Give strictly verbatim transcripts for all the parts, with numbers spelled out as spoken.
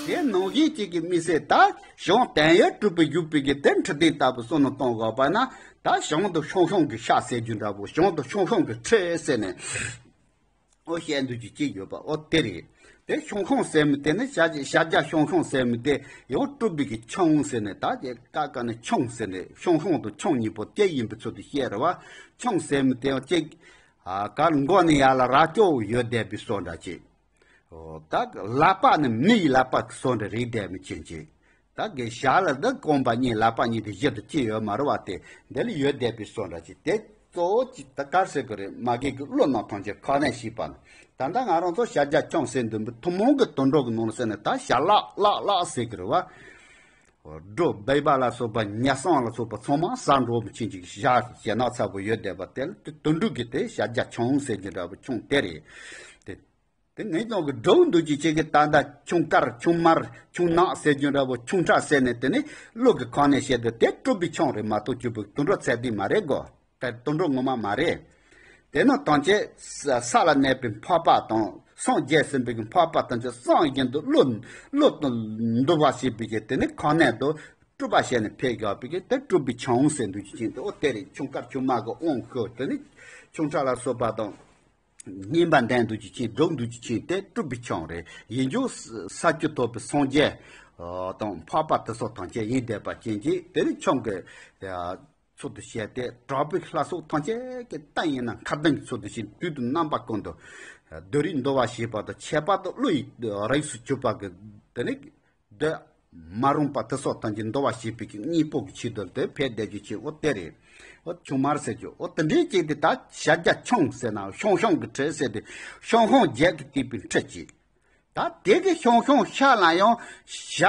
དེ་ནང་བཞིན་གཅིག་གི་དམིགས་བསལ་ད་བྱང་དོན་ཡོད་གྲུབ་པའི་བཞུགས་པའི་གི་དེ་ཁྲི་སྟེང་ལྟ་བུ་བསམ་བློ་གཏོང་དགོས་པ་ན། ད་བྱང་དུ་ཤང་ཤང་གི་ཤ་ཟེར་རྒྱུ་འདྲ་པོ། བྱང་དུ་ཤང་ཤང་གི་ཁྲི་ཟེར་ནས། ཨོ་བཤད་འདོད་ཀྱི་གཅིག་ཡོད་པ་ཨོ་དེ་རེད། དེ་ཤང་ཤང་ཟེར་མི་དེ་ནི་ཤ་ཤ་རྒྱ་ཤང་ཤང་ཟེར་མི་དེ་ཡང་གྲུབ་པའི་གི་ཁྱང་ཟེར་ནས། ད་དེ་ཀ་ཀ་ནི་ཁྱང་ཟེར་ནས། ཤང་ཤང་དང་ཁྱང་གཉིས་པོ་དེ་ཡིན་པའི་ཚུལ་དུ་བཤད་རེད་བ། ཁྱང་ཟེར་མི་དེ་ཡང་གཅིག་ཨ་གར་མགོ་ནས་ཡར་ལ་རྭ་ཅོ་ཡོད་བསྡད་པའི་བཟོ་འདྲ་ཅིག་ཨོ་ད་ལག་པ་ནི་མི་ཡི་ལག་པ་གི་བཟོ་འདྲ་རེད་བསྡད་མི་ཅན་ཅིག་ད་གི་ཞག་ལ་འདི་རྐང་པ་གཉིས་ལག་པ་གཉིས་དེ་བཞི་དང་གཅིག་ཡོད་མ་རེད་བ། དེ་འདི་ལ་ཡོད་བསྡད་པའི་བཟོ་འདྲ་ཅིག་དེ་གཙོ་བོ་ཅིག་ད་གར་ཟེར་གི་རེད། མ་གི་གི་བློ་རྣམས་ཐམས་ཅད་ཁ་ནས་ཤེས་པ་ནི། ད་ལྟ་ང་རང་ཚོ་ཤ་རྒྱ་ཁྱང་ཟེར་འདུག་པའི་ཐུན་མོང་གི་དུད་འགྲོ་གི་ནང་ལ་ཟེར་ནས་ད་ཞྭ་ལག་ལག་ལག་ཟེར་གི་རེད་བ། སྒྲོ་སྦལ་པ་ལ་སོགས་པ་ཉ་སྲང་ལ་སོགས་པ་ཚང་མ་ཟ་འགྲོ་མི་ཆེན་ཅིག་ཞྭ་ཞེ་ནག་ཚ་པོ་ཡོད་བསྡད་པ་དེ་ལ་དེ་དུད་འགྲོ་གི་དེ་ཤ་རྒྱ་ཁྱང་ཟེར་གི་འདྲ་བོ་ཁྱང་དེ་རེད། དེ་དེ་ངེད་ཚང་གི་འགྲོ་འདུག་ཅིག་ཅིག་གི་ད་ལྟ་ཁྱུང་དཀར་ཁྱུང་དམར་ཁྱུང་ནག་ཟེར་རྒྱུ་འདྲ་བོ་ཁྱུང་ཁྲ་ཟེར་ནས་དེ་ནི་བློ་གི་ཁ་ནས་བཤད་དུས་དེ་གྲུབ་པའི་ཁྱང་རེད་མ་གཏོགས་གྱུར་པའི་དུད་འགྲོ་ཚད་ལྡན་མ་རེད་གོ། དེ་དུད་འགྲོ་ངོ་མ་མ་རེད། དེ་ནི་ཐམས་ཅད་ས་ས་ལ་གནས་པའི་འཕགས་པ་དང་སངས་རྒྱས་ཟིན་པའི་འཕགས་པ་དང་བཅས་སངས་རྒྱས་འདུ་བློ་བློ་དང་འདུ་བ་བྱེད་པའི་གི་དེ་ནི་ཁ་ནས་དུ་གྲུབ་པ་བྱས་ནས་ཕེབས་དགོས་པའི་གི་དེ་གྲུབ་པའི་ཁྱང་ཟེར་འདུག་ཅིག་ཅིང་དེ་ཨོ་དེ་རེད། ཁྱུང་དཀར་ཁྱུང་དམར་གི་དབང་ཤོར་དེ་ནི་ཁྱུང་ཁྲ་ལ་སོགས་པ་དང་། བསྙེན་པ་འདོན་འདུག་ཅིག་ཅིང་སྒྲུབ་འདུག་ཅིག་ཅིང་དེ་གྲུབ་པའི་ཁྱང་རེད། ཡིན་རྒྱུ་ས་བཅུ་ཐོབ་པའི་སངས་རྒྱས་དང་འཕགས་པ་དེ་སོགས་ཐམས་ཅད་ཡིན་བསྡད་པ་ཅན་གྱིས་དེ་ནི་ཁྱང་གི་ཚུལ་དུ་བཤད་དེ། དྲག་པོའི་ལྷ་ཚོགས་ཐམས་ཅད་ཀྱི་རྟ་ཡིན་ན་མཁའ་ལྡིང་གི་ཚུལ་དུ་བྱས། དུས་དང་རྣམ་པ་ཀུན་ཏུ་བདུད་རིགས་འདུལ་བ་བྱེད་པ་དང་ཁྱད་པར་དུ་ཀླུ་ཡི་རིགས་སུ་གྱུར་པ་གི་དེ་ནི་འདོད་མ་རུངས་པ་དེ་སོགས་ཐམས་ཅད་འདུལ་བ་བྱེད་པའི་གི་སྙིང་པོ་གི་ཆེད་དུ་དེ་ཕེབས་བསྡད་རྒྱུ་ཅིག་ཨོ་དེ་རེད། ཨོ་ཁྱུང་དམར་ཟེར་རྒྱུ་ཨོ་དེ་འདྲའི་ཅིག་དེ་ད་ཤ་རྒྱ་ཁྱང་ཟེར་ན་ཤང་ཤང་གི་ཁྲི་ཟེར་དེ་ཤང་ཤང་བརྒྱད་ཀྱིས་བཏེགས་པའི་ཁྲི་ཅིག་ད་དེ་གི་ཤང་ཤང་ཤ་ལ་ཡང་ཤ་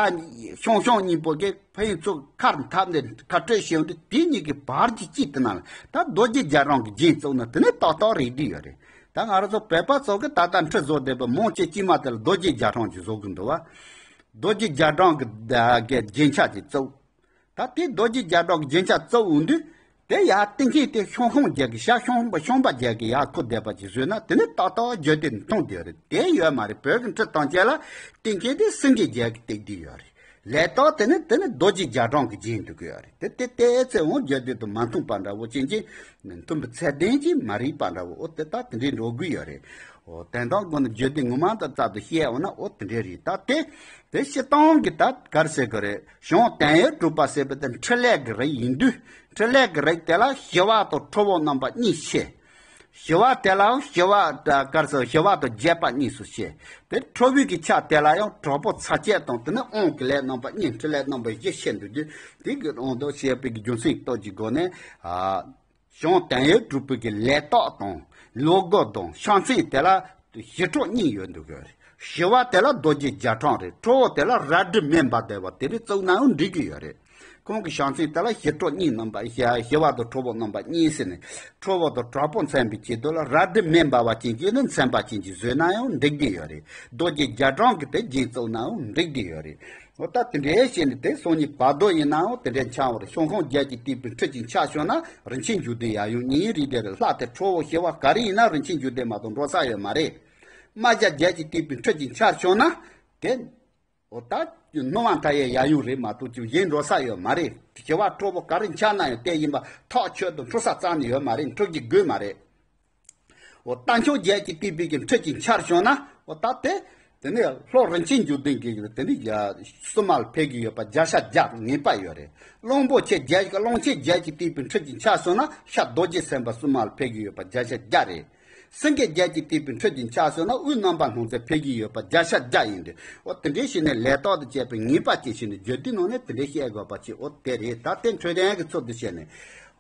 ཤང་ཤང་གཉིས་པོ་གི་ཕན་ཚུན་ཁར་འཐབ་ནས་ཁ་སྤྲོད་བྱས་འདུག་དེ་གཉིས་ཀྱི་བར་གྱི་དཀྱིལ་དེ་ན་ལ་ད་རྡོ་རྗེ་རྒྱ་གྲམ་གྱི་རྒྱན་བཙུགས་ན་དེ་ནི་ཏག་ཏག་རེད་བསྡད་ཡོད་རེད། ད་ང་རང་ཚོ་བོད་པ་ཚོ་གི་ད་ལྟ་ཁྲི་བཟོ་བསྡད་པ་མང་ཆེ་དཀྱིལ་མ་དེ་ལ་རྡོ་རྗེ་རྒྱ་གྲམ་གྱི་བཟོ་གི་འདུག་བ། རྡོ་རྗེ་རྒྱ་གྲམ་གྱི་གི་རྒྱན་ཆ་ཅིག་བཙུགས། ད་དེ་རྡོ་རྗེ་རྒྱ་གྲམ་གྱི་རྒྱན་ཆ་བཙུགས་འོང་དུས། དེ་ཡར་སྟེང་ཁེངས་དེ་ཤང་ཤང་བརྒྱད་ཀྱི་ཤ་ཤང་པ་ཤང་པ་བརྒྱད་ཀྱི་ཡར་ཁུར་བསྡད་པ་ཅིག་བཟོས་ན་དེ་ནི་ཏག་ཏག་རྒྱུད་སྡེ་མཐོང་བསྡད་རེད། དེ་ཡོད་མ་རེད། བོད་ཀྱི་ཁྲི་ཐམས་ཅད་ལ་སྟེང་ཁེངས་དེ་སེང་གེ་བརྒྱད་ཀྱིས་བཏེགས་བསྡད་ཡོད་རེད། ལས་རྟགས་དེ་ནི་དེ་ནི་རྡོ་རྗེ་རྒྱ་གྲམ་གྱི་རྒྱན་འདུག་གི་ཡོད་རེད། དེ་དེ་ལྟའི་ཚེ་འོང་རྒྱུད་སྡེ་དང་མ་མཐུན་པ་འདྲ་བོ་ཅན་གྱི་མཐུན་པའི་ཚད་ལྡན་གྱི་མ་རིག་པ་འདྲ་བོ་ཨོ་དེ་ད་དེ་འདྲའི་འགྲོ་གི་ཡོད་རེད། ཨོ་དོན་དག་ཀུན་ནི་རྒྱུད་སྡེ་ངོ་མ་དང་རྩལ་དུ་བཤད་འོང་ན་ཨོ་དེ་འདྲའི་རེད། ད་དེ་དེ་སྤྱིར་བཏང་གི་ད་གར་ཟེར་གི་རེད། བྱང་དོན་ཡོད་གྲུབ་པ་ཟེར་བ་དེ་འཕྲིན་ལས་ཀྱི་རིགས་ཡིན་དུས་འཕྲིན་ལས་ཀྱི་རིགས་དེ་ལ་ཞི་བ་དང་ཁྲོ་བོ་རྣམ་པ་གཉིས་ཕྱེ། ཞི་བ་དེ་ལའང་ཞི་བ་གར་ཟེར་ཞི་བ་དང་རྒྱས་པ་གཉིས་སུ་ཕྱེ། དེ་ཁྲོ་བོའི་གི་ཆ་དེ་ལ་ཡང་དྲག་པོ་ཚ་བཅད་དང་དེ་ནས་དབང་གི་ལས་རྣམ་པ་གཉིས་འཕྲིན་ལས་རྣམ་པ་བཞི་ཕྱེ་འདུག་དུས་དེ་གི་དབང་དུ་བྱས་པའི་གི་རྒྱུ་མཚན་གྱི་སྟོབས་ཀྱི་སྒོ་ནས་ཨ། བྱང་དོན་ཡོད་གྲུབ་པའི་གི་ལས་རྟགས་དང་བློ་སྒོ་དང་ཕྱག་མཚན་དེ་ལ་ཞི་ཁྲོ་གཉིས་ཡོད་འདུག་གི་རེད། ཞི་བ་དེ་ལ་རྡོ་རྗེ་རྒྱ་གྲམ་རེད། ཁྲོ་བོ་དེ་ལ་རལ་གྲི་མེ་འབར་བསྡད་པ་དེ་རེད། བཙུགས་ནའང་འགྲིག་གི་ཡོད་རེད། ཁོང་གི་ཕྱག་མཚན་དེ་ལ་ཞི་ཁྲོ་གཉིས་རྣམ་པ་ཞི་ཞི་བ་དང་ཁྲོ་བོ་རྣམ་པ་གཉིས་ཟེར་ནས་ཁྲོ་བོ་དང་དྲག་པོ་མཚོན་པའི་ཆེད་དུ་ལ་རལ་གྲི་མེ་འབར་བ་ཅན་གྱི་ནི་མཚོན་པ་ཅན་གྱི་བཟོས་ནའང་འགྲིག་གི་ཡོད་རེད། རྡོ་རྗེ་རྒྱ་གྲམ་གྱི་དེ་རྒྱན་བཙུགས་ནའང་འགྲིག་གི་ཡོད་རེད། འོ་ད་དེ་འདྲའི་བྱས་ནས་དེ་སང་ཉིན་བར་དོ་ཡིན་ནའང་དེ་འདྲའི་འཆང་བར་ཤང་ཤང་བརྒྱད་ཀྱིས་བཏེགས་པའི་ཁྲི་གཅིག་འཆར་བྱུང་ན་རིན་ཆེན་འབྱུང་ལྡན་ཡབ་ཡུམ་གཉིས་རེད་དེ་རེད། ལྷ་དེ་ཁྲོ་བོ་ཞི་བ་ག་རེ་ཡིན་ན་རིན་ཆེན་འབྱུང་ལྡན་མ་གཏོགས་འགྲོ་ས་ཡོད་མ་རེད། རྨ་བྱ་བརྒྱད་ཀྱིས་བཏེགས་པའི་ཁྲི་གཅིག་འཆར་བྱུང་ན་དེ། འོ་ད་སྣང་བ་མཐའ་ཡས་ཡབ་ཡུམ་རེད་མ་གཏོགས་ཅིག་གཞན་འགྲོ་ས་ཡོད་མ་རེད། ཞི་བ་ཁྲོ་བོ་ག་རེ་འཆར་ན་ཡང་དེ་ཡིན་པ་ཐག་ཆོད་དུ་འཁྲུལ་ས་རྩ་ནས་ཡོད་མ་རེད། འཁྲུལ་གྱི་དགོས་མ་རེད། འོ་རྟ་མཆོག་བརྒྱད་ཀྱིས་བཏེགས་པའི་གི་ཁྲི་གཅིག་འཆར་བྱུང་ན་འོ་ད་དེ། དེ་ནས་ལྷོ་རིན་ཆེན་འབྱུང་ལྡན་གྱི་དེ་ནས་ཡ་སྲུང་མ་ལ་ཕེབས་ཀྱི་ཡོད་པ་བརྒྱ་ཆ་བརྒྱ་ངེས་པ་ཡོད་རེད། གླང་པོ་ཆེ་བརྒྱད་ཀྱི་གླང་ཆེན་བརྒྱད་ཀྱིས་བཏེགས་པའི་ཁྲི་གཅིག་འཆར་སོང་ན་ཤར་རྡོ་རྗེ་སེམས་དཔའ་སྲུང་མ་ལ་ཕེབས་ཀྱི་ཡོད་པ་བརྒྱ་ཆ་བརྒྱ་རེད། སེང་གེ་བརྒྱད་ཀྱིས་བཏེགས་པའི་ཁྲི་གཅིག་འཆར་སོང་ན་དབུས་རྣམ་པར་སྣང་མཛད་ཕེབས་ཀྱི་ཡོད་པ་བརྒྱ་ཆ་བརྒྱ་ཡིན་ཏེ། འོ་དེ་འདྲའི་ཞིག་ནས་ལས་རྟགས་དང་བཅས་པའི་ངེས་པ་ཅན་ཞིག་ནས་རྒྱུད་སྡེ་ནང་ནས་དེ་འདྲའི་བཤད་དགོས་པ་ཅིག་འོ་དེ་རེད། ད་དེ་འཕྲོས་དོན་གྱི་ཚུལ་དུ་བཤད་ནས།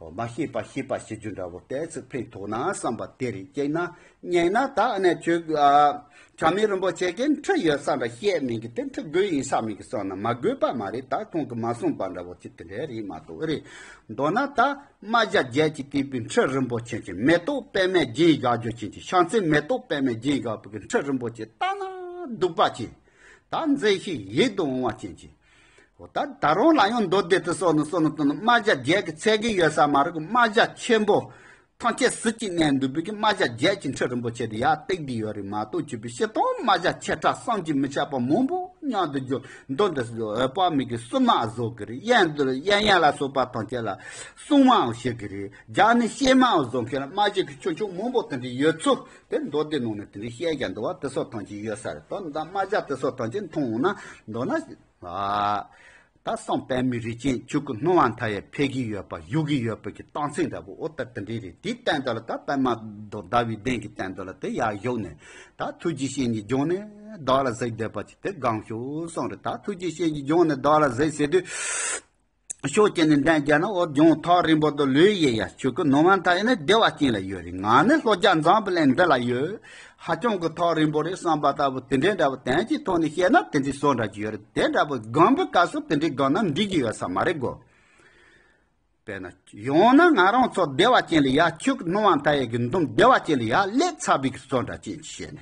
འོ་མ་ཤེས་པ་ཤེས་པ་བྱེད་རྒྱུ་འདྲ་བོ་དེ་ཚོ་ཕན་ཐོགས་ན་བསམ་པ་དེ་རེད། ཅེ་ན། སྙིང་ན་ད་ཨ་ནེ་ཁྱོད་ཨ། ཆགས་མེད་རིན་པོ་ཆེ་གིས་ཁྲི་ཡོད་ས་འདྲ་བཤད་མིན་གི་དེ་ཁྲི་དགོས་ཡིན་ས་མིན་གི་སོང་ན་མ་དགོས་པ་མ་རེད། ད་ཁོང་གིས་མ་གསུངས་པ་འདྲ་བོ་ཅིག་དེ་འདྲའི་རེད་མ་གཏོགས་རེད། མདོར་ན་ད་རྨ་བྱ་བརྒྱད་ཀྱིས་བཏེགས་པའི་ཁྲི་རིན་པོ་ཆེ་ཅན་མེ་ཏོག་པདྨས་བརྒྱན་བཞག་རྒྱུ་ཅན་གྱི་ཕྱག་མཚན་མེ་ཏོག་པདྨས་བརྒྱན་བཞག་པའི་ཁྲི་རིན་པོ་ཆེ་ལྟ་ན་སྡུག་པ་ཅན། ད་མཛེས་ཤིང་ཡིད་དུ་འོང་བ་ཅན་གྱི། འོ་ད་ད་རུང་ལ་ཡང་མདོ་སྡེ་དུ་སོགས་ནས་སོགས་ནས་བཏོན་ནས་རྨ་བྱ་བརྒྱད་ཀྱི་ཚད་ཀྱི་ཡོད་ས་མ་རེད་གི། རྨ་བྱ་ཆེན་པོ། ཐམས་ཅད་ཟིལ་གྱིས་མནན་འདུག་པའི་གི་རྨ་བྱ་བརྒྱད་ཀྱི་ཁྲི་རིན་པོ་ཆེ་དེ་ཡར་བཏེགས་བསྡད་ཡོད་རེད་མ་གཏོགས། བཅུ་པའི་སྤྱིར་བཏང་རྨ་བྱ་ཆེ་ཕྲ་བསམ་གྱིས་མི་ཁྱབ་པ་མང་པོ་མཉམ་དུ་བསྒྱུར། མདོ་འདི་འོད་དཔག་མེད་ཀྱི་སྲུང་མ་བཟོ་གི་རེད། གཡས་འདི་གཡས་གཡོན་ལ་སོགས་པ་ཐམས་ཅད་ལ་སྲུང་མའང་བྱེད་ཀྱི་རེད། རྒྱབ་ནས་གཤེད་མའང་བཟོ་མཁན་ལ་རྨ་བྱ་གི་ཁྱུ་ཆུང་མང་པོ་དེ་འདྲ་ཡོད་ཚུལ་དེ། མདོ་སྡེ་ནང་ནས་དེ་འདྲ་བཤད་ཀྱང་འདུག་བ། དེ་སོགས་ཐམས་ཅད་ཡོད་ས་རེད། ད་ད་རྨ་བྱ་དེ་སོགས་ཐམས་ཅད་མཐོང་འོང་ན་མདོར་ན། ཨ། ད་བསམ་པའི་མི་རིགས་ཅན་ཆོས་སྐུ་སྣང་བ་མཐའ་ཡས་འཕེལ་གྱི་ཡོད་པ། བཞུགས་ཀྱི་ཡོད་པ་གི་རྟགས་མཚན་འདྲ་པོ། འོ་ད་དེ་འདྲའི་རེད། དེའི་སྟེང་དུ་ལ་ད་པདྨ་ཟླ་བའི་གདན་གྱི་སྟེང་དུ་ལ་དེ་ཡར་བཞུགས་ནས། ད་ཐུགས་རྗེ་སྤྱན་གྱི་སྦྱངས་ནས་བདག་ལ་གཟིགས་བསྡད་པ་ཅིག་དེ་དགའ་ཤོས་སོང་རེད། ད་ཐུགས་རྗེ་སྤྱན་གྱི་སྦྱངས་ནས་བདག་ལ་གཟིགས་ཟེར་དུས། ཕྱོགས་གཅིག་ནས་འདོན་རྒྱུ་ན། འོ་ལྗོངས་ཐག་རིང་པོ་དུ་ལུས་ཡིན་ཡང་། ཆོས་སྐུ་སྣང་བ་མཐའ་ཡས་ནི་བདེ་བ་ཅན་ལ་ཡོད་རེད། ང་ནི་ལྷོ་རྒྱ་འཛམ་བུ་གླིང་འདི་ལ་ཡོད། ཧ་ཅང་གི་ཐག་རིང་པོ་རེད་བསམ་པ་ལྟ་བུ། དེ་འདྲའི་འདྲ་བོ་དོན་གྱི་ཐོག་ནས་བཤད་ན་དེ་འདྲའི་བཟོ་འདྲ་ཅིག་ཡོད་རེད། དེ་འདྲ་བོ་སྒོམ་པའི་སྐབས་སུ་དེ་འདྲའི་སྒོམ་ན་འགྲིག་གི་ཡོད་ས་མ་རེད་གོ། དཔེར་ན་ཡང་ན་ང་རང་ཚོ་བདེ་བ་ཅན་ལ་ཡར། ཆོས་སྐུ་སྣང་བ་མཐའ་ཡས་ཀྱི་འདུམ་བདེ་བ་ཅན་ལ་ཡར་སླེབས་ཚར་བའི་གི་བཟོ་འདྲ་ཅན་ཅིག་བཤད་ནས།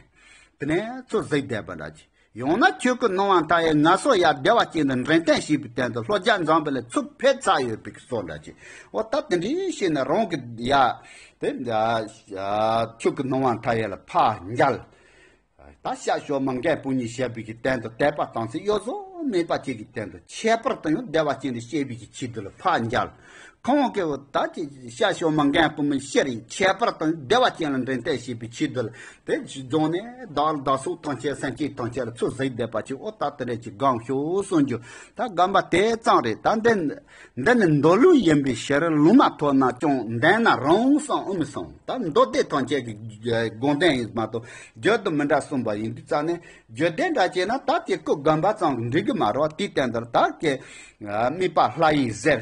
དེ་ནས་ཚུར་གཟིགས་བསྡད་པ་འདྲ་ཅིག། ཡང་ན་ཆོས་སྐུ་སྣང་བ་མཐའ་ཡས་ང་ཚོ་ཡར་བདེ་བ་ཅན་དུ་འདྲེན་སྟོན་བྱེད་པའི་སྟེང་དུ་ལྷོ་རྒྱ་འཛམ་བུ་གླིང་ཚུར་ཕེབས་ཚར་ཡོད་པའི་གི་བཟོ་འདྲ་ཅིག། འོ་ད་དེ་འདྲའི་བཤད་ནས་རང་གི་ཡ་དེ་ཆོས་སྐུ་སྣང་བ་མཐའ་ཡས་ལ་ཕར་མཇལ། ད་ཤར་ཕྱོགས་མ་མགོན་པོ་ཉིད་བཞད་པའི་གི་སྟེང་དུ། དད་པ་དམ་ཚིག་གཡོ་ཟོལ་མེད་པ་ཅིག་གི་སྟེང་དུ། ཁྱད་པར་དུ་ཡང་བདེ་བ་ཅན་དུ་སྐྱེ་བའི་གི་ཆེད་དུ་ལ་ཕར་མཇལ། ཁོང་གིས་ད་ཅི་ཤར་ཕྱོགས་མ་མགོན་པོ་མི་ཤེར་ཡིན། ཁྱད་པར་དུ་བདེ་བ་ཅན་ལ་འདྲེན་སྟོན་བྱེད་པའི་ཆེད་དུ་ལ། དེ་སྦྱངས་ནས་བདག་བདག་སོགས་ཐམས་ཅད་སེམས་ཅན་ཐམས་ཅད་ལ་ཚུར་གཟིགས་བསྡད་པ་ཅིག། འོ་ད་དེ་འདྲ་ཅིག་དགའ་ཤོས་སོང་རྒྱུ། ད་སྒོམ་པ་དེ་ཙམ་རེད། ད་འདི་འདི་ནི་མདོ་ལུགས་ཡིན་པའི་ཕྱིར། ལུང་མ་ཐོབ་ན་ཀྱང་བདེན་ན་རུང་གསུངས། ཨོ་མི་གསུངས། ད་མདོ་སྡེ་ཐམས་ཅད་ཀྱི་དགོངས་དོན་ཡིན་མ་གཏོགས་བརྗོད་དུ་མི་འདྲ་གསུངས་པ་ཡིན་དུས་ཙང་ནས། བརྗོད་དོན་འདྲ་བྱས་ན་ད་དེ་སྐུ་སྒོམ་པ་ཙམ་གྱིས་འགྲིག་གི་མ་རེད། དེའི་སྟེང་དུ་ད་གི་དམིགས་པ་ལྷ་ཡི་གཟེར།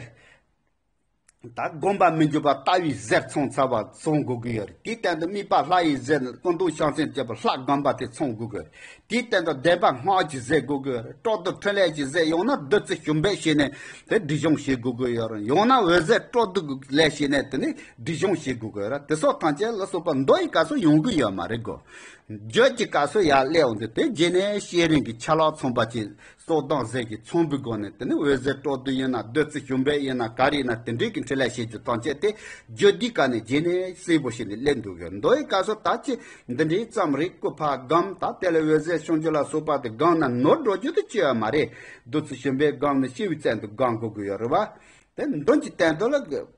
ད་སྒོམ་པ་མི་འགྱུར་བ་ལྟ་བའི་གཟེར་ཚང་ཚར་བ་ཚང་དགོས་ཀྱི་ཡོད་རེད། དེའི་སྟེང་དུ་དམིགས་པ་ལྷ་ཡི་གཟེར། སྐུ་མདོག་ཕྱག་མཚན་བཅས་པ་ལྷ་སྒོམ་པ་དེ་ཚང་དགོས་ཀྱི་ཡོད་རེད། དེའི་སྟེང་དུ་བདེན་པ་སྔགས་ཀྱི་གཟེར་དགོས་ཀྱི་ཡོད་རེད། སྐྲག་སྡུག་འཕྲིན་ལས་ཀྱི་གཟེར། ཡང་ན་བདུད་རྩི་ཞུན་པའི་ཞིག་ནས་དེ་སྒྲིབ་སྦྱོང་བྱེད་དགོས་ཀྱི་ཡོད་རེད། ཡང་ན་འོད་གཟེར་སྐྲག་སྡུག་ལས་ཞིག་ནས་དེ་ནས་སྒྲིབ་སྦྱོང་བྱེད་དགོས་ཀྱི་ཡོད་རེད། དེ་སོགས་ཐམས་ཅད་ལ་སོགས་པ་མདོ་ཡི་སྐབས་སུ་ཡོང་གི་ཡོད་མ་རེད་གོ། བརྗོད་ཀྱི་སྐབས་སུ་ཡར་སླེབས་འོང་དུས། དེ་རྗེས་ནས་བསྐྱེད་རིམ་གྱི་ཆ་ལག་ཚང་པ་ཅིག། གསོག་ལྡང་གཟེར་གྱི་ཚང་པའི་སྒོ་ནས། དེ་ནས་འོད་གཟེར་སྐྲག་སྡུག་ཡིན་ན། བདུད་རྩི་ཞུན་པའི་ཡིན་ན། ག་རེ་ཡིན་ན། དེ་འདྲའི་གི་འཕྲིན་ལས་བྱེད་རྒྱུ་ཐམས་ཅད་དེ་བརྗོད་བསྡུས་སྐབས་ནས་རྗེས་ནས་གསལ་པོ་བྱས་ནས་སླེབས་འདུག་གི། མདོ་ཡི་སྐབས་སུ་ད་ཅི་འདི་འདྲའི་ཙམ་རེ་སྐུ་ཕར་སྒོམ། ད་དེ་ལ་འོད་གཟེར་ཕྱུང་རྒྱུ་ལ་སོགས་པ་དེ་སྒོམ་ན་ནོར་འགྲོ་རྒྱུ་དེ་ཅི་ཡང་མ་རེད། བདུད་རྩི་ཞུན་པའི་སྒོམ་ནས་སྐྱེ་བའི་ཚད་དུ་སྒོམ་དགོས་ཀྱི་ཡོད་རེད་བ། དེ་མདུན་གྱི་སྟེང་དུ་ལ་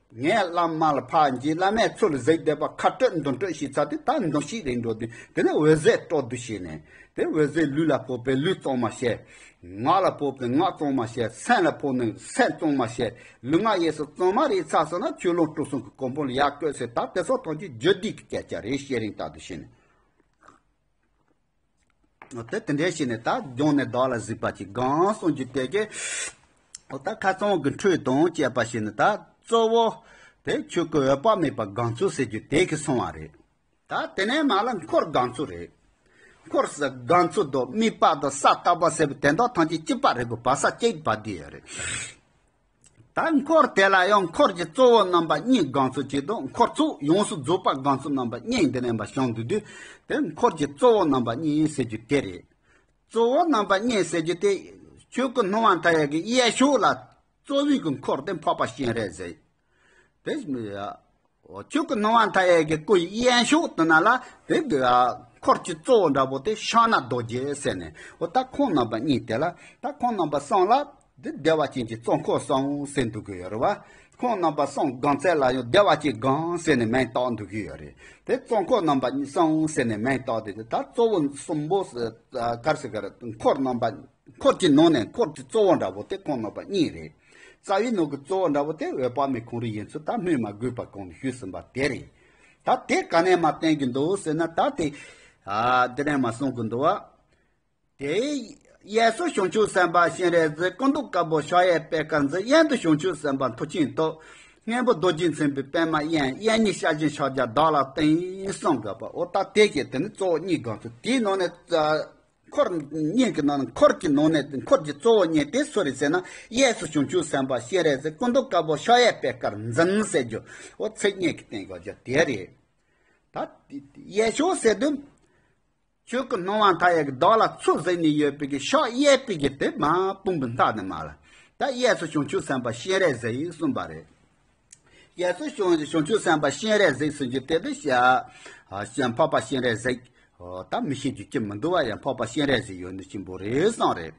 ངས་བླ་མ་ལ་ཕར་མཇལ། བླ་མས་ཚུར་ལ་གཟིགས་བསྡད་པ། ཁ་སྤྲོད་མདུན་སྤྲོད་བྱས་ཚར་དུས། ད་མདུན་ཞིག་རིང་འགྲོ་དུས། དེ་ནས་འོད་གཟེར་སྐྲག་སྡུག་བྱས་ནས། དེ་འོད་གཟེར་ལུས་ལ་ཕོག་པས་ལུས་གཙང་མ་བྱས། ངག་ལ་ཕོག་པས་ངག་གཙང་མ་བྱས། སེམས་ལ་ཕོག་ནས་སེམས་གཙང་མ་བྱས། ལུས་ངག་ཡིད་གསུམ་གཙང་མ་རེད་ཚར་སོང་ན། ཆོས་ལོངས་སྤྲུལ་གསུམ་གྱི་གོ་འཕང་ལ་ཡར་བཀོད་ཟེར། ད་དེ་སོགས་ཐམས་ཅད་བརྗོད་བསྡུས་ཀྱི་སྐད་ཆ་རེད། བསྐྱེད་རིམ་ལྟར་དུ་བྱས་ནས། དེ་དེ་འདྲའི་བྱས་ནས་ད་སྦྱངས་ནས་བདག་ལ་གཟིགས་པ་ཅིག། སྒོམ་གསུང་རྒྱུ་དེ་གི། འོ་ད་ཁ་སང་གི་འཕྲོས་དང་བཅས་པ་བྱས་ནས། ད་གཙོ་བོ་དེ་ཆོས་སྐུ་འོད་དཔག་མེད་པ་སྒོམ་ཚུལ་ཟེར་རྒྱུ་དེ་གི་སོང་བ་རེད། ད་དེ་ནས་མར་ལ་འཁོར་སྒོམ་ཚུལ་རེད། འཁོར་ས་སྒོམ་ཚུལ་དང་། དམིགས་པ་དང་ས་བརྟག་པ་ཟེར་བའི་དོན་དག་ཐམས་ཅད་གཅིག་པ་རེད་གོ། བར་ས་གཅིག་བར་བསྡད་ཡོད་རེད། ད་འཁོར་དེ་ལ་ཡང་འཁོར་གྱི་གཙོ་བོ་རྣམ་པ་གཉིས་སྒོམ་ཚུལ་གཅིག་དང་། འཁོར་ཚོགས་ཡོངས་སུ་རྫོགས་པ་སྒོམ་ཚུལ་རྣམ་པ་གཉིས་འདི་ནས་མར་བྱུང་འདུག་དུས། དེ་འཁོར་གྱི་གཙོ་བོ་རྣམ་པ་གཉིས་ཟེར་རྒྱུ་དེ་རེད། གཙོ་བོ་རྣམ་པ་གཉིས་ཟེར་རྒྱུ་དེ། ཆོས་སྐུ་སྣང་བ་མཐའ་ཡས་ཀྱི་གཡས་ཕྱོགས་ལ་གཙོ་བོའི་གི་འཁོར་དེ་འཕགས་པ་སྤྱན་རས་གཟིགས། དེ་ཆོས་སྐུ་སྣང་བ་མཐའ་ཡས་ཀྱི་སྐུ་ཡི་གཡས་ཕྱོགས་དེ་ན་ལ་དེ་གི་འཁོར་གྱི་གཙོ་བོ་འདྲ་པོ་དེ་ཕྱག་ན་རྡོ་རྗེ་ཟེར་ནས། འོ་ད་ཁོང་རྣམ་པ་གཉིས་དེ་ལ། ད་ཁོང་རྣམ་པ་གསུམ་ལ་དེ་བདེ་བ་ཅན་གྱི་གཙོ་འཁོར་གསུམ་ཟེར་འདུག་གི་ཡོད་རེད་བ། ཁོང་རྣམ་པ་གསུམ་སྒོམ་ཚུལ་ལ་ཡང་བདེ་བ་ཅན་སྒོམ་ཟེར་ནས་མིང་བཏགས་འདུག་གི་ཡོད་རེད། དེ་གཙོ་འཁོར་རྣམ་པ་གསུམ་ཟེར་ནས་མིང་བཏགས་དེ། ད་གཙོ་བོ་གསུམ་པོ་ག་རེ་ཟེར་ག་རེ། འཁོར་རྣམ་པ། འཁོར་གྱི་ནང་ནས་འཁོར་གྱི་གཙོ་བོ་འདྲ་པོ་དེ་ཁོང་རྣམ་པ་གཉིས་རེད། རྩ་བའི་ནང་གི་གཙོ་བོ་འདྲ་པོ་དེ་འོད་དཔག་མེད་ཁོང་རང་ཡིན་ཚུལ་ད་སྔོན་མ་དགོས་པ་གོང་ནས་ཞུས་ཟིན་པ་དེ་རེད། ད་དེ་ག་ནས་མར་བསྟན་གྱི་འདུག་ཟེར་ན། ད་དེ་ཨ་དེ་ནས་མར་གསུང་གི་འདུག་བ། དེ་གཡས་སུ་བྱང་ཆུབ་སེམས་དཔའ་སྤྱན་རས་གཟིགས། སྐུ་མདོག་དཀར་པོ་ཕྱག་གཡས་པད་དཀར་འཛིན། གཡོན་དུ་བྱང་ཆུབ་སེམས་དཔའ་མཐུ་ཆེན་ཐུབ། སྔོན་པོ་རྡོ་རྗེས་མཚན་པའི་པདྨ་དབྱངས། གཡས་གཉིས་ཞལ་གཅིག་ཕྱག་རྒྱ་བདག་ལ་བསྟན་གསུངས་དགོས་པ། འོ་ད་དེ་གྱད་དེ་ནི་གཙོ་བོ་གཉིས་སྒོམ་ཚུལ། དེའི་ནང་ནས་ཨ་འཁོར་གཉིས་ཀྱི་ནང་ནས། འཁོར་གྱི་ནང་ནས་འཁོར་གྱི་གཙོ་བོ་གཉིས་དེ་སུ་རེད་ཟེར་ན། གཡས་སུ་བྱང་ཆུབ་སེམས་དཔའ་སྤྱན་རས་གཟིགས། སྐུ་མདོག་དཀར་པོ་ཕྱག་གཡས་པད་དཀར་འཛིན་ཟེར་རྒྱུ། འོ་ཚིག་གཉིས་ཀྱིས་བསྟན་དགོས་རྒྱུ་དེ་རེད། ད་གཡས་ཕྱོགས་ཟེར་དུས། ཆོས་སྐུ་སྣང་བ་མཐའ་ཡས་ཀྱི་བདག་ལ་ཚུར་གཟིགས་ནས་ཡོད་པའི་གི་ཕྱག་གཡས་པའི་གི་དེ་མར་དཔུང་པའི་མཐའ་ནས་མར་ལ། ད་གཡས་སུ་བྱང་ཆུབ་སེམས་དཔའ་སྤྱན་རས་གཟིགས་གསུངས་པ་རེད། རྒྱལ་སྲས་བྱང་བྱང་ཆུབ་སེམས་དཔའ་སྤྱན་རས་གཟིགས་ཟེར་རྒྱུ་དེ་དེ་ཤ་ཨ་ཤ་འཕགས་པ་སྤྱན་རས་གཟིགས་ཨོ་ད་མི་ཤེས་རྒྱུ་ཅི་མི་འདུག་བ། ཡང་འཕགས་པ་སྤྱན་རས་གཟིགས་ཡོད་ནི་ཅི་འབོ་རེད་བསམ་རེད།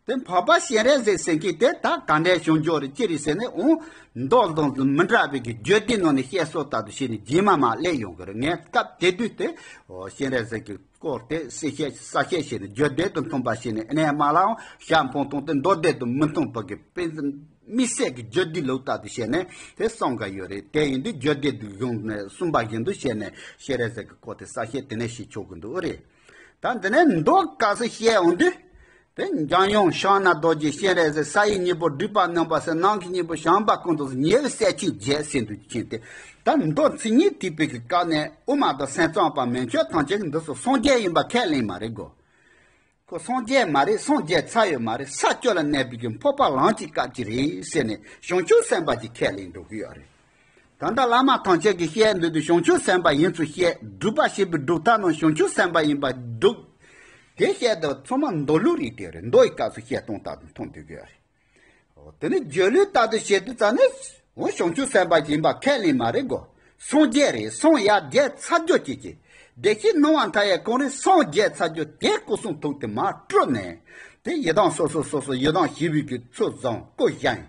དེ་འཕགས་པ་སྤྱན་རས་གཟིགས་ཟེར་མཁན་དེ་ད་ག་འདྲའི་བྱུང་རྒྱུ་རེད་ཅི་རེད་ཟེར་ནས་འོང་། མདོ་དང་མི་འདྲ་བའི་གི་བརྗོད་བདེ་ནང་ནས་བཤད་སྲོལ་ལྟར་དུ་བྱས་ནས་རྗེས་མ་མ་སླེབས་ཡོང་གི་རེད། ངས་སྐབས་དེ་དུས་དེ་ཨོ་སྤྱན་རས་གཟིགས་ཀྱི་སྐོར་དེ་གསལ་བཤད་གསལ་བཤད་བྱས་ནས་བརྗོད་བདེ་དང་མཐུན་པ་བྱས་ནས་ཨ་ནེ་མ་ལའང་ཞྭ་འཕངས་སྟངས་དེ་མདོ་སྡེ་དང་མི་མཐུན་པ་གི་དཔེ་དམིགས་བསལ་གྱི་བརྗོད་བདེ་ལུགས་ལྟར་དུ་བྱས་ནས་དེ་གསུང་གི་ཡོད་རེད། དེ་ཡིན་དུས་བརྗོད་བདེ་དུ་བཟུང་ནས་གསུངས་པ་བཞིན་དུ་བྱས་ནས་སྤྱན་རས་གཟིགས་ཀྱི་སྐོར་དེ་གསལ་བཤད་དེ་ནས་བྱེད་ཆོག་གི་འདུག་རེད། ད་འདི་ནས་མདོ་སྐབས་སུ་བཤད་འོང་དུས། དེ་འཇམ་དབྱངས་ཕྱག་ན་རྡོ་རྗེ་སྤྱན་རས་གཟིགས་ས་ཡི་སྙིང་པོ་སྒྲུབ་པ་རྣམ་པ་གསུམ། ནང་གི་སྙིང་པོ་བྱམས་པ་ཀུན་ཏུ་ཉེ་བའི་སྲས་ཆེན་བརྒྱད་ཟེར་འདུག་ཅིང་དེ། ད་མདོ་ཚིག་གཉིས་ཐེག་པའི་གི་སྐབས་ནས་དབུ་མ་དང་སེམས་ཙམ་པ་མན་ཆད་ཐམས་ཅད་ཀྱིས་འདི་ཚོ་སངས་རྒྱས་ཡིན་པ་ཁས་ལེན་མ་རེད་གོ། ཁོ་སངས་རྒྱས་མ་རེད། སངས་རྒྱས་ཚར་ཡོད་མ་རེད། ས་བཅུ་ལ་གནས་པའི་གི་འཕགས་པ་ལམ་གྱི་སྐབས་ཀྱི་རེད་ཟེར་ནས་བྱང་ཆུབ་སེམས་དཔའ་གྱིས་ཁས་ལེན་འགྲོ་གི་ཡོད་རེད། ད་ལྟ་བླ་མ་ཐམས་ཅད་ཀྱིས་བཤད་འདོད་དུས་བྱང་ཆུབ་སེམས་དཔའ་ཡིན་ཚུལ་བཤད། སྒྲུབ་པ་བྱེད་པའི་སྒྲུབ་ཐབས་རྣམས་བྱང་ཆུབ་སེམས་དཔའ་ཡིན་པ་སྒྲུབ། དེ་བཤད་དུས་ཚང་མ་མདོ་ལུགས་རེད་དེ་རེད། མདོ་ཡི་སྐབས་སུ་བཤད་སྟངས་ལྟར་དུ་མཐོང་འདོད་ཀྱི་རེད། འོ་དེ་ནི་སྒྱུ་ལུས་ལྟར་དུ་བྱེད་དུས་ཙ་ནི་འོ་བྱང་ཆུབ་སེམས་དཔའ་ཡིན་པ་ཁས་ལེན་མ་རེད་གོ། སངས་རྒྱས་རེད། སངས་ཡར་རྒྱས་ཚར་རྒྱུ་བྱེད་ཀྱི། བདེ་གཤེགས་སྣང་བ་མཐའ་ཡས་ཁོང་རེད། སངས་རྒྱས་ཚར་རྒྱུ་དེ་སྐུ་གསུང་ཐུགས་དེ་མར་སྤྲུལ་ནས། དེ་ཡི་དམ་སོ་སོ་སོ་སོ་ཡི་དམ་ཞི་བའི་གི་ཚུལ་བཟུང་སྐུ་བཞེངས།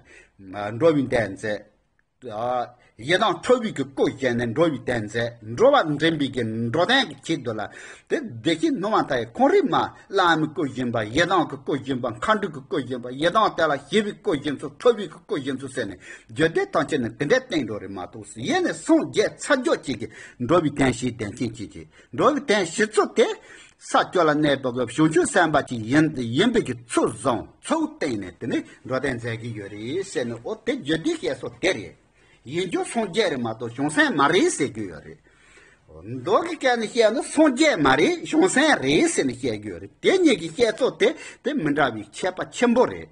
འགྲོ་བའི་གདན་མཛད། ཡི་དམ་ཁྲོ་བོའི་གི་སྐུ་བཞེངས་ནས་འགྲོ་བའི་གདན་མཛད། འགྲོ་བ་འདྲེན་པའི་གི་འགྲོ་དོན་གྱི་ཆེད་དུ་ལ། དེ་བདེ་གཤེགས་སྣང་བ་མཐའ་ཡས་ཁོང་རེད་མ། བླ་མའི་སྐུ་བཞེངས་པ། ཡི་དམ་གྱི་སྐུ་བཞེངས་པ། མཁའ་འགྲོའི་གི་སྐུ་བཞེངས་པ། ཡི་དམ་དེ་ལ་ཞི་བའི་སྐུ་བཞེངས་ཚུལ། ཁྲོ་བོའི་གི་སྐུ་བཞེངས་ཚུལ་ཟེར་ནས་རྒྱུད་སྡེ་ཐམས་ཅད་ནས་དེ་འདྲའི་བསྟན་འགྲོ་རེད་མ་གཏོགས། ཡེ་ནས་སངས་རྒྱས་ཚར་རྒྱུ་གཅིག་གིས་འགྲོ་བའི་གདན་ཞེས་གདན་ཆེན་གཅིག་གིས་འགྲོ་བའི་གདན་ཞེས་ཚུལ་དེ། ས་བཅུ་ལ་གནས་པ་གི་བྱང་ཆུབ་སེམས་དཔའ་ཅིག་ཡིན་ཡིན་པའི་གི་ཚུལ་བཟུང་ཚུལ་བསྟན་ནས་དེ་ནས་འགྲོ་དོན་མཛད་ཀྱི་ཡོད་རེད་ཟེར་ནས། འོ་དེ་རྒྱུད་སྡེ་བཤད་སྲོལ་དེ་རེད། ཡིན་རྒྱུ་སངས་རྒྱས་རེད་མ་གཏོགས་བྱང་སེམས་མ་རེད་ཟེར་གྱི་ཡོད་རེད། མདོ་གི་སྐད་ནས་བཤད་ན་སངས་རྒྱས་མ་རེད། བྱང་སེམས་རེད་ཟེར་ནས་བཤད་ཀྱི་ཡོད་རེད། དེ་གཉིས་ཀྱི་བཤད་སྲོལ་དེ་དེ་མི་འདྲ་བའི་ཁྱད་པར་ཆེན་པོ་རེད།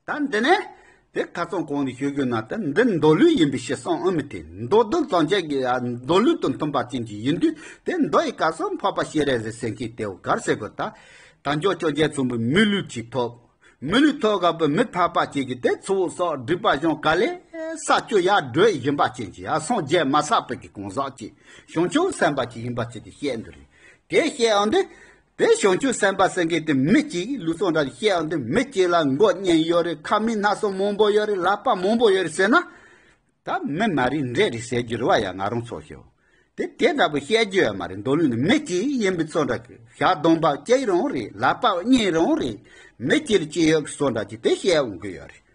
ད་འདི་ནས་དེ་ཁ་སང་གོང་ནས་ཞུ་རྒྱུ་ན། ད་འདི་མདོ་ལུགས་ཡིན་པའི་ཕྱིར་གསུངས་ཨ་མི་དེ། མདོ་དོན་ཙམ་ཅིག་གི་ཡ་མདོ་ལུགས་དང་མཐུན་པ་ཅན་གྱི་ཡིན་དུས། དེ་མདོ་ཡི་སྐབས་སུ་འཕགས་པ་སྤྱན་རས་གཟིགས་ཟེར་མཁན་དེའོ་གར་ཟེར་དགོས། ད་དལ་འབྱོར་ཅོ་འཇལ་ཚོམ་བུའི་མི་ལུས་ཅིག་ཐོབ། མི་ལུས་ཐོབ་སྐབས་མི་འཕགས་པ་ཅིག་གིས་དེ་ཚུར་སོགས་སྒྲིབ་པ་སྦྱོང་ག་ལེ་ས་བཅུ་ཡར་བགྲོད་ཡིན་པ་ཅན་གྱི་ཡ་སངས་རྒྱས་མ་ཚར་བའི་གི་གང་ཟག་ཅིག་བྱང་ཆུབ་སེམས་དཔའ་ཅིག་ཡིན་པ་ཅིག་དེ་བཤད་འདི་རེད། དེ་བཤད་ཡོང་དུས། དེ་བྱང་ཆུབ་སེམས་དཔའ་ཟེར་མཁན་དེ་མི་གཅིག་ལུགས་སྲོལ་འདྲ་བཤད་ཡོང་དུས། མི་གཅིག་ལ་མགོ་གཉིས་ཡོད་རེད། ཁ་མིག་སྣ་ཚོགས་མང་པོ་ཡོད་རེད། ལག་པ་མང་པོ་ཡོད་རེད་ཟེར་ན། ད་མི་མ་རེད། འདྲེ་རེད་ཟེར་རྒྱུ་རེད་བ་ཡ། ང་རང་ཚོ་ཤོད། དེ་དེ་འདྲ་པོ་བཤད་རྒྱུ་ཡོད་མ་རེད། མདོ་ལུགས་ནི་མི་གཅིག་ཡིན་པའི་ཚོ་འདྲ་གི། ཞག་བདུན་པ་གཅིག་རང་རེད། ལག་པ་གཉིས་རང་རེད། མི་གཅིག་ལ་གཅིག་ཡོད་ཀྱི་བཟོ་འདྲ་ཅིག་དེ་བཤད་འོང་གི་ཡོད་རེད།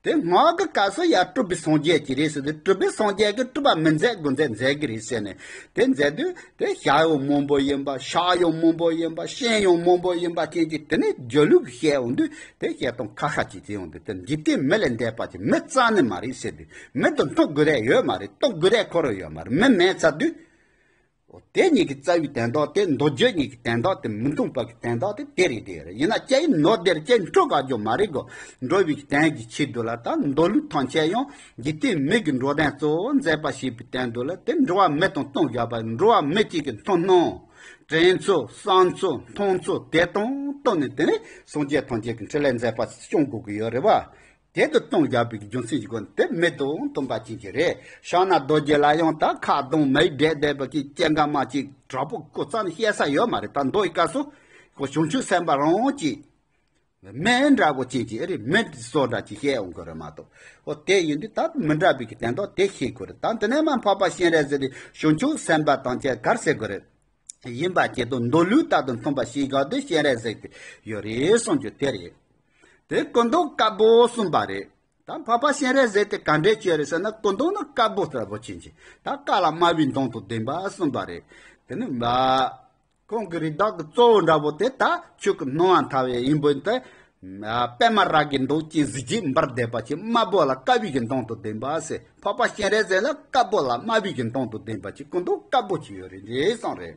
དེ་སྔགས་ཀྱི་སྐབས་སུ་ཡང་སྤྲུལ་པའི་སངས་རྒྱས་ཀྱི་རེད་ཟེར་དུས། སྤྲུལ་པའི་སངས་རྒྱས་ཀྱིས་སྤྲུལ་པ་མི་མཛད་དགུ་མཛད་མཛད་ཀྱི་རེད་ཟེར་ནས། དེ་མཛད་དུས་དེ་ཞག་ཡང་མང་པོ་ཡིན་པ། ཞག་ཡང་མང་པོ་ཡིན་པ། ཤིང་ཡང་མང་པོ་ཡིན་པ་ཅན་གྱི། དེ་ནས་སྒྱུ་ལུས་ཀྱི་བཤད་འོང་དུས། དེ་བཤད་སྟངས་ཁ་ཁ་ཅིག་དེ་ཡོང་དུས། དེ་འཇིག་རྟེན་མི་ལས་འདས་པ་ཅིག་མི་རྩ་ནས་མ་རེད་ཟེར་དུས། མི་དང་མཐུན་དགོས་རེད་ཡོད་མ་རེད། གཏུག་དགོས་རེད་ཁོ་རང་ཡོད་མ་རེད། མི་མེད་ཚར་དུས། འོ་དེ་གཉིས་ཀྱི་རྩ་བའི་དོན་དག་དེ། མདོ་རྒྱུད་གཉིས་ཀྱི་དོན་དག་དེ་མི་མཐུན་པ་གི་དོན་དག་དེ་དེ་རེད། དེ་རེད། ཡིན་ན་ཅི་ཡིན་ནོ་དེར་ཅི་འཕྲོ་ག་རྒྱུ་མ་རེད་གོ། འགྲོ་བའི་གི་དོན་གྱི་ཆེད་དུ་ལ། ད་མདོ་ལུགས་ཐམས་ཅད་ཡང་འཇིག་རྟེན་མི་གི་འགྲོ་དོན་གཙོ་བོ་མཛད་པ་བྱེད་པའི་དོན་དུ་ལ། དེ་འགྲོ་བ་མི་དང་བསྟུན་བཞག་པ། འགྲོ་བ་མི་གཅིག་གི་མཐུན་སྣང་། དྲན་ཚུལ། བསམ་ཚུལ། མཐོང་ཚུལ་དེ་དང་བསྟུན་ནས། དེ་ནས་སངས་རྒྱས་ཐམས་ཅད་ཀྱི་འཕྲིན་ལས་མཛད་པ་སྐྱོང་དགོས་ཀྱི་ཡོད་རེད་བ། དེ་དུ་གཏོང་བཞག་པའི་རྒྱུ་མཚན་གྱི་སྒོ་ནས་དེ་མི་དང་མཐུན་པ་ཅན་གྱི་རེད། ཕྱག་ན་རྡོ་རྗེ་ལ་ཡང་ད་ཁ་གདོང་མིག་བགྲད་བསྡད་པ་གི་སྐྱེ་རྒ་མ་གཅིག་དྲག་པོ་ཁོ་རྩ་ནས་བཤད་ས་ཡོད་མ་རེད། ད་མདོ་ཡི་སྐབས་སུ་ཁོ་བྱང་ཆུབ་སེམས་དཔའ་རང་གཅིག་མི་འདྲ་པོ་ཅན་གྱི་རེད། མི་བཟོ་འདྲ་ཅིག་བཤད་འོང་གི་རེད་མ་གཏོགས། འོ་དེ་ཡིན་དུས་ད་མི་འདྲ་བའི་གི་དོན་དག་དེ་ཤེས་དགོས་རེད། ད་དེ་ནས་མ་འཕགས་པ་སྤྱན་རས་གཟིགས་དེ་བྱང་ཆུབ་སེམས་དཔའ་དང་བཅས་གར་ཟེར་དགོས་རེད། ཡིན་པ་ཅིག་དང་མདོ་ལུགས་ལྟར་དུ་མཐུན་པ་ཞིག་ག་དུ་སྤྱན་རས་གཟིགས་ཏེ་ཡོད་རེད་གསུངས་རྒྱུ་དེ་རེད། དེ་སྐུ་མདོག་དཀར་པོ་གསུངས་པ་རེད། ད་འཕགས་པ་སྤྱན་རས་གཟིགས་དེ་ག་འདྲས་ཅིག་རེད་ཟེར་ན། སྐུ་མདོག་ནི་དཀར་པོ་ལྟ་བུ་ཅན་གྱི། ད་དཀར་ལ་དམར་བའི་མདོག་དང་ལྡན་པ་གསུངས་པ་རེད། དེ་ནི་མ། ཁོང་གི་རིགས་བདག་གི་གཙོ་བོ་འདྲ་པོ་དེ་ད་ཆོས་ཀྱི་སྣང་བ་མཐའ་ཡས་ཡིན་པོ་དེ། པད་མ་ར་གའི་མདོག་ཅན་གཟི་བརྗིད་འབར་བསྡད་པ་ཅིག་དམར་པོ་ལ་དཀར་བའི་གི་མདོག་དང་ལྡན་པ་ཟེར། འཕགས་པ་སྤྱན་རས་གཟིགས་ལ་དཀར་པོ་ལ་དམར་བའི་གི་མདོག་དང་ལྡན་པ་ཅིག་སྐུ་མདོག་དཀར་པོ་ཅིག་ཡོད་རེད་འདྲེ་གསུངས་རེད།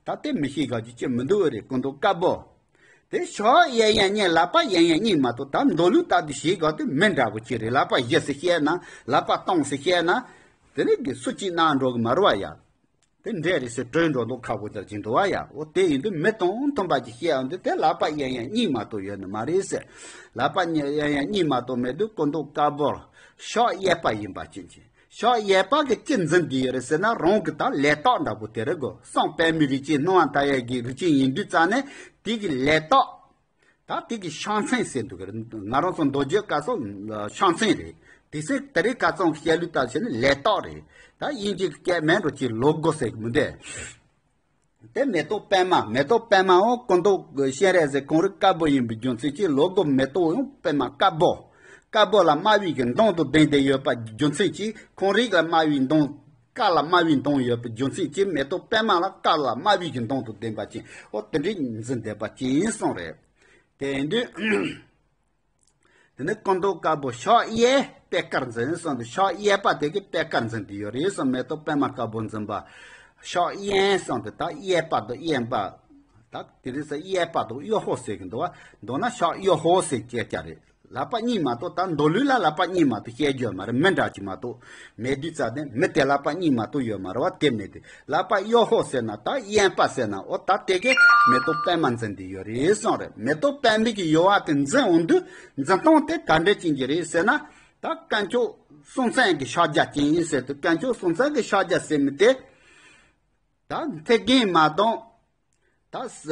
ད་དེ་མི་ཤེས་ག་ཅིག་ཅི་མི་འདུག་རེད། སྐུ་མདོག་དཀར་པོ། དེ་ཕྱག་གཡས་གཡོན་གཉིས། ལག་པ་གཡས་གཡོན་གཉིས་མ་གཏོགས། ད་མདོ་ལུགས་ལྟར་དུ་བྱེད་ག་དེ་མི་འདྲ་པོ་ཅིག་རེད། ལག་པ་བཞི་ཟེར་བཤད་ན། ལག་པ་སྟོང་ཟེར་བཤད་ན། དེ་ནི་གི་སུ་གཅིག་ན་འགྲོ་གི་མ་རེད་བ་ཡ། དེ་འདྲས་རེད་ཟེར་གྲོས་འགྲོ་མདོག་ཁ་པོ་དེར་གྱིན་འདུག་བ་ཡ། འོ་དེ་ཡིན་དུས་མི་དང་མཐུན་པ་ཅིག་བཤད་ཡོང་དུས། དེ་ལག་པ་གཡས་གཡོན་གཉིས་མ་གཏོགས་ཡོད་ནི་མ་རེད་ཟེར། ལག་པ་གཡས་གཡོན་གཉིས་མ་གཏོགས་མེད་དུས་སྐུ་མདོག་དཀར་པོར་ཕྱག་གཡས་པ་ཡིན་པ་ཅན་གྱི། ཕྱག་གཡས་པ་གི་ཅི་འཛིན་བསྡད་ཡོད་རེད་ཟེར་ན། རང་གི་ད་ལས་རྟགས་འདྲ་པོ་དེ་རེད་གོ། སངས་པད་མའི་རིགས་ཅན་སྣང་བ་མཐའ་ཡས་ཀྱི་རིགས་ཅན་ཡིན་དུས་ཙང་ནས་དེ་གི་ལས་རྟགས། ད་དེ་གི་ཕྱག་མཚན་ཟེར་འདུག་གི་རེད། ང་རང་ཚོ་མདོ་རྒྱུད་སྐབས་སུ་ཕྱག་མཚན་རེད། དེ་ཚེ་དེ་རིང་ཁ་སང་གི་བཤད་ལུགས་ལྟར་བྱས་ན་ལས་རྟགས་རེད། ད་དབྱིན་ཇི་གི་སྐད་མིན་འགྲོ་ཅིག་ལོ་གོ་ཟེར་གི་མི་འདུག་དེ་མེ་ཏོག་པད་མ། མེ་ཏོག་པད་མའང་སྐུ་མདོག་གི་སྤྱན་རས་གཟིགས་ཁོང་རང་དཀར་པོ་ཡིན་པའི་རྒྱུ་མཚན་གྱིས། ལོ་གོ་མེ་ཏོག་ཡང་པད་མ་དཀར་པོ། དཀར་པོ་ལ་དམར་བའི་གི་མདོངས་དང་ལྡན་ཏེ་ཡོད་པ་རྒྱུ་མཚན་གྱིས། ཁོང་རང་ལ་དམར་བའི་མདོངས། དཀར་ལ་དམར་བའི་མདོངས་ཡོད་པའི་རྒྱུ་མཚན་གྱིས། མེ་ཏོག་པད་མ་ལ་དཀར་ལ་དམར་བའི་གི་མདོངས་དང་ལྡན་པ་ཅན། འོ་དེ་འདྲའི་འཛིན་བསྡད་པ་ཅན་ཡིན་གསུངས་རེད། དེ་ཡིན་དུས། དེ་ནས་སྐུ་མདོག་དཀར་པོ་ཕྱག་གཡས་པད་དཀར་འཛིན་གསུངས་ཏེ། ཕྱག་གཡས་པ་དེ་གིས་པད་དཀར་འཛིན་གྱི་ཡོད་རེད་གསུངས། མེ་ཏོག་པད་མ་དཀར་པོ་འཛིན་པ། ཕྱག་གཡོན་གསུངས་ཏེ། ད་གཡས་པ་དང་གཡོན་པ། ད་དེ་རིང་སང་གཡས་པ་དང་གཡོན་ཕྱོགས་ཟེར་གྱི་འདུག་བ། མདོར་ན་ཕྱག་གཡོན་ཕྱོགས་ཟེར་སྐད་ཆ་རེད། ལག་པ་གཉིས་མ་གཏོགས། ད་མདོ་ལུགས་ལ་ལག་པ་གཉིས་མ་གཏོགས་བཤད་རྒྱུ་མ་རེད། མི་འདྲ་གི་མ་གཏོགས། མེད་དུས་ཙང་ནས་མི་དེ་ལག་པ་གཉིས་མ་གཏོགས་ཡོད་མ་རེད་བ། དེ་མེད་དེ། ལག་པ་གཡོན་ཕྱོགས་ཟེར་ན། ད་གཡོན་པ་ཟེར་ན། འོ་ད་དེ་གིས་མེ་ཏོག་པད་མ་འཛིན་བསྡད་ཡོད་རེད་གསུངས་རེད། མེ་ཏོག་པད་མའི་གི་ཡུ་བ་དེ་འཛིན་འོང་དུས། འཛིན་སྟངས་དེ་ག་འདྲ་ཅན་གྱི་རེད་ཟེར་ན། ད་དཀོན་མཆོག་སྲོང་བཙན་གྱི་ཕྱག་རྒྱ་ཅན་ཟེར་དུས། དཀོན་མཆོག་སྲོང་བཙན་གྱི་ཕྱག་རྒྱ་ཟེར་མི་དེ། ད་མཐེ་རྒན་མ་དང་། ད་ས་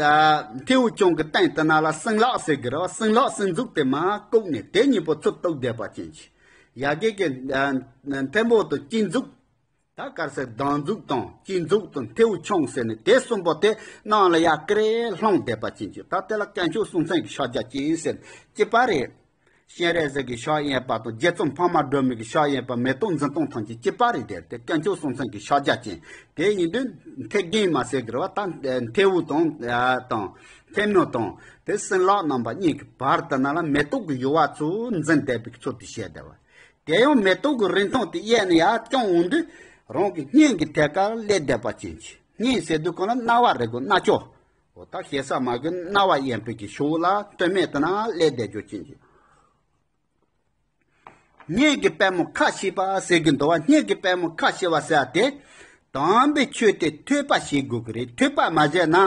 མཐེའུ་ཆུང་གི་སྟེང་དེ་ན་ལ་སྲིན་ལག་ཟེར་གི་རེད་བ། སྲིན་ལག་སྲིན་མཛུབ་དེ་མར་བཀུག་ནས་དེ་གཉིས་པོ་ཚུར་གཏུག་བསྡད་པ་ཅན་གྱི། ཡ་གི་གི་ཨ་མཐེ་བོ་དང་སྤྱི་མཛུབ། ད་ག་རེ་ཟེར། སྡང་མཛུབ་དང་སྤྱི་མཛུབ་དང་མཐེའུ་ཆུང་ཟེར་ནས་དེ་གསུམ་པོ་དེ་ནང་ལ་ཡར་ཀི་རེ་ལྷུང་བསྡད་པ་ཅན་གྱི། ད་དེ་ལ་དཀོན་མཆོག་སྲོང་བཙན་གྱི་ཕྱག་རྒྱ་ཅན་ཟེར། གཅིག་པ་རེད། སྤྱན་རས་གཟིགས་ཀྱི་ཕྱག་གཡོན་པ་དང་། རྗེ་བཙུན་འཕགས་མ་སྒྲོལ་མའི་གི་ཕྱག་གཡོན་པ། མེ་ཏོག་འཛིན་སྟངས་ཐམས་ཅད་གཅིག་པ་རེད། དེ་དེ་དཀོན་མཆོག་སྲོང་བཙན་གྱི་ཕྱག་རྒྱ་ཅན། དེ་ཡིན་དུས་མཐེ་རྒན་མ་ཟེར་གི་རེད་བ། ད་མཐེ་བོ་དང་དང་མཐེ་མོ་དང་དེ་སྲིན་ལག་རྣམ་པ་གཉིས་ཀྱི་བར་དེ་ན་ལ་མེ་ཏོག་གི་ཡུ་བ་ཚུར་འཛིན་བསྡད་པའི་ཚུལ་དུ་བཤད་བསྡད་པ། དེ་ཡང་མེ་ཏོག་གི་རིང་ཐུང་དེ་གཡས་ནས་ཡར་བརྐྱངས་འོང་དུས། རང་གི་སྙིང་གི་ཐད་ཀར་སླེབས་བསྡད་པ་ཅན་གྱི། སྙིང་ཟེར་དུས་གང་ལ་རྣ་བ་རེད་གོ། རྣ་ཅོག་འོ་ད་ཞེ་ས་མ་གི་རྣ་བ་གཡས་པའི་གི་ཕྱོགས་ལ་སྟོད་སྨད་དེ་ན་སླེབས་བསྡད་རྒྱུ་ཅན་གྱི། སྙིང་གི་པད་མོ་ཁ་ཕྱེས་པ་ཟེར་གི་འདུག་བ། སྙིང་གི་པད་མོ་ཁ་ཕྱེས་པ་ཟེར་བ་དེ། དམ་པའི་ཆོས་དེ་ཐོས་པ་བྱེད་དགོས་གི་རེད། ཐོས་པ་མ་བྱས་ན།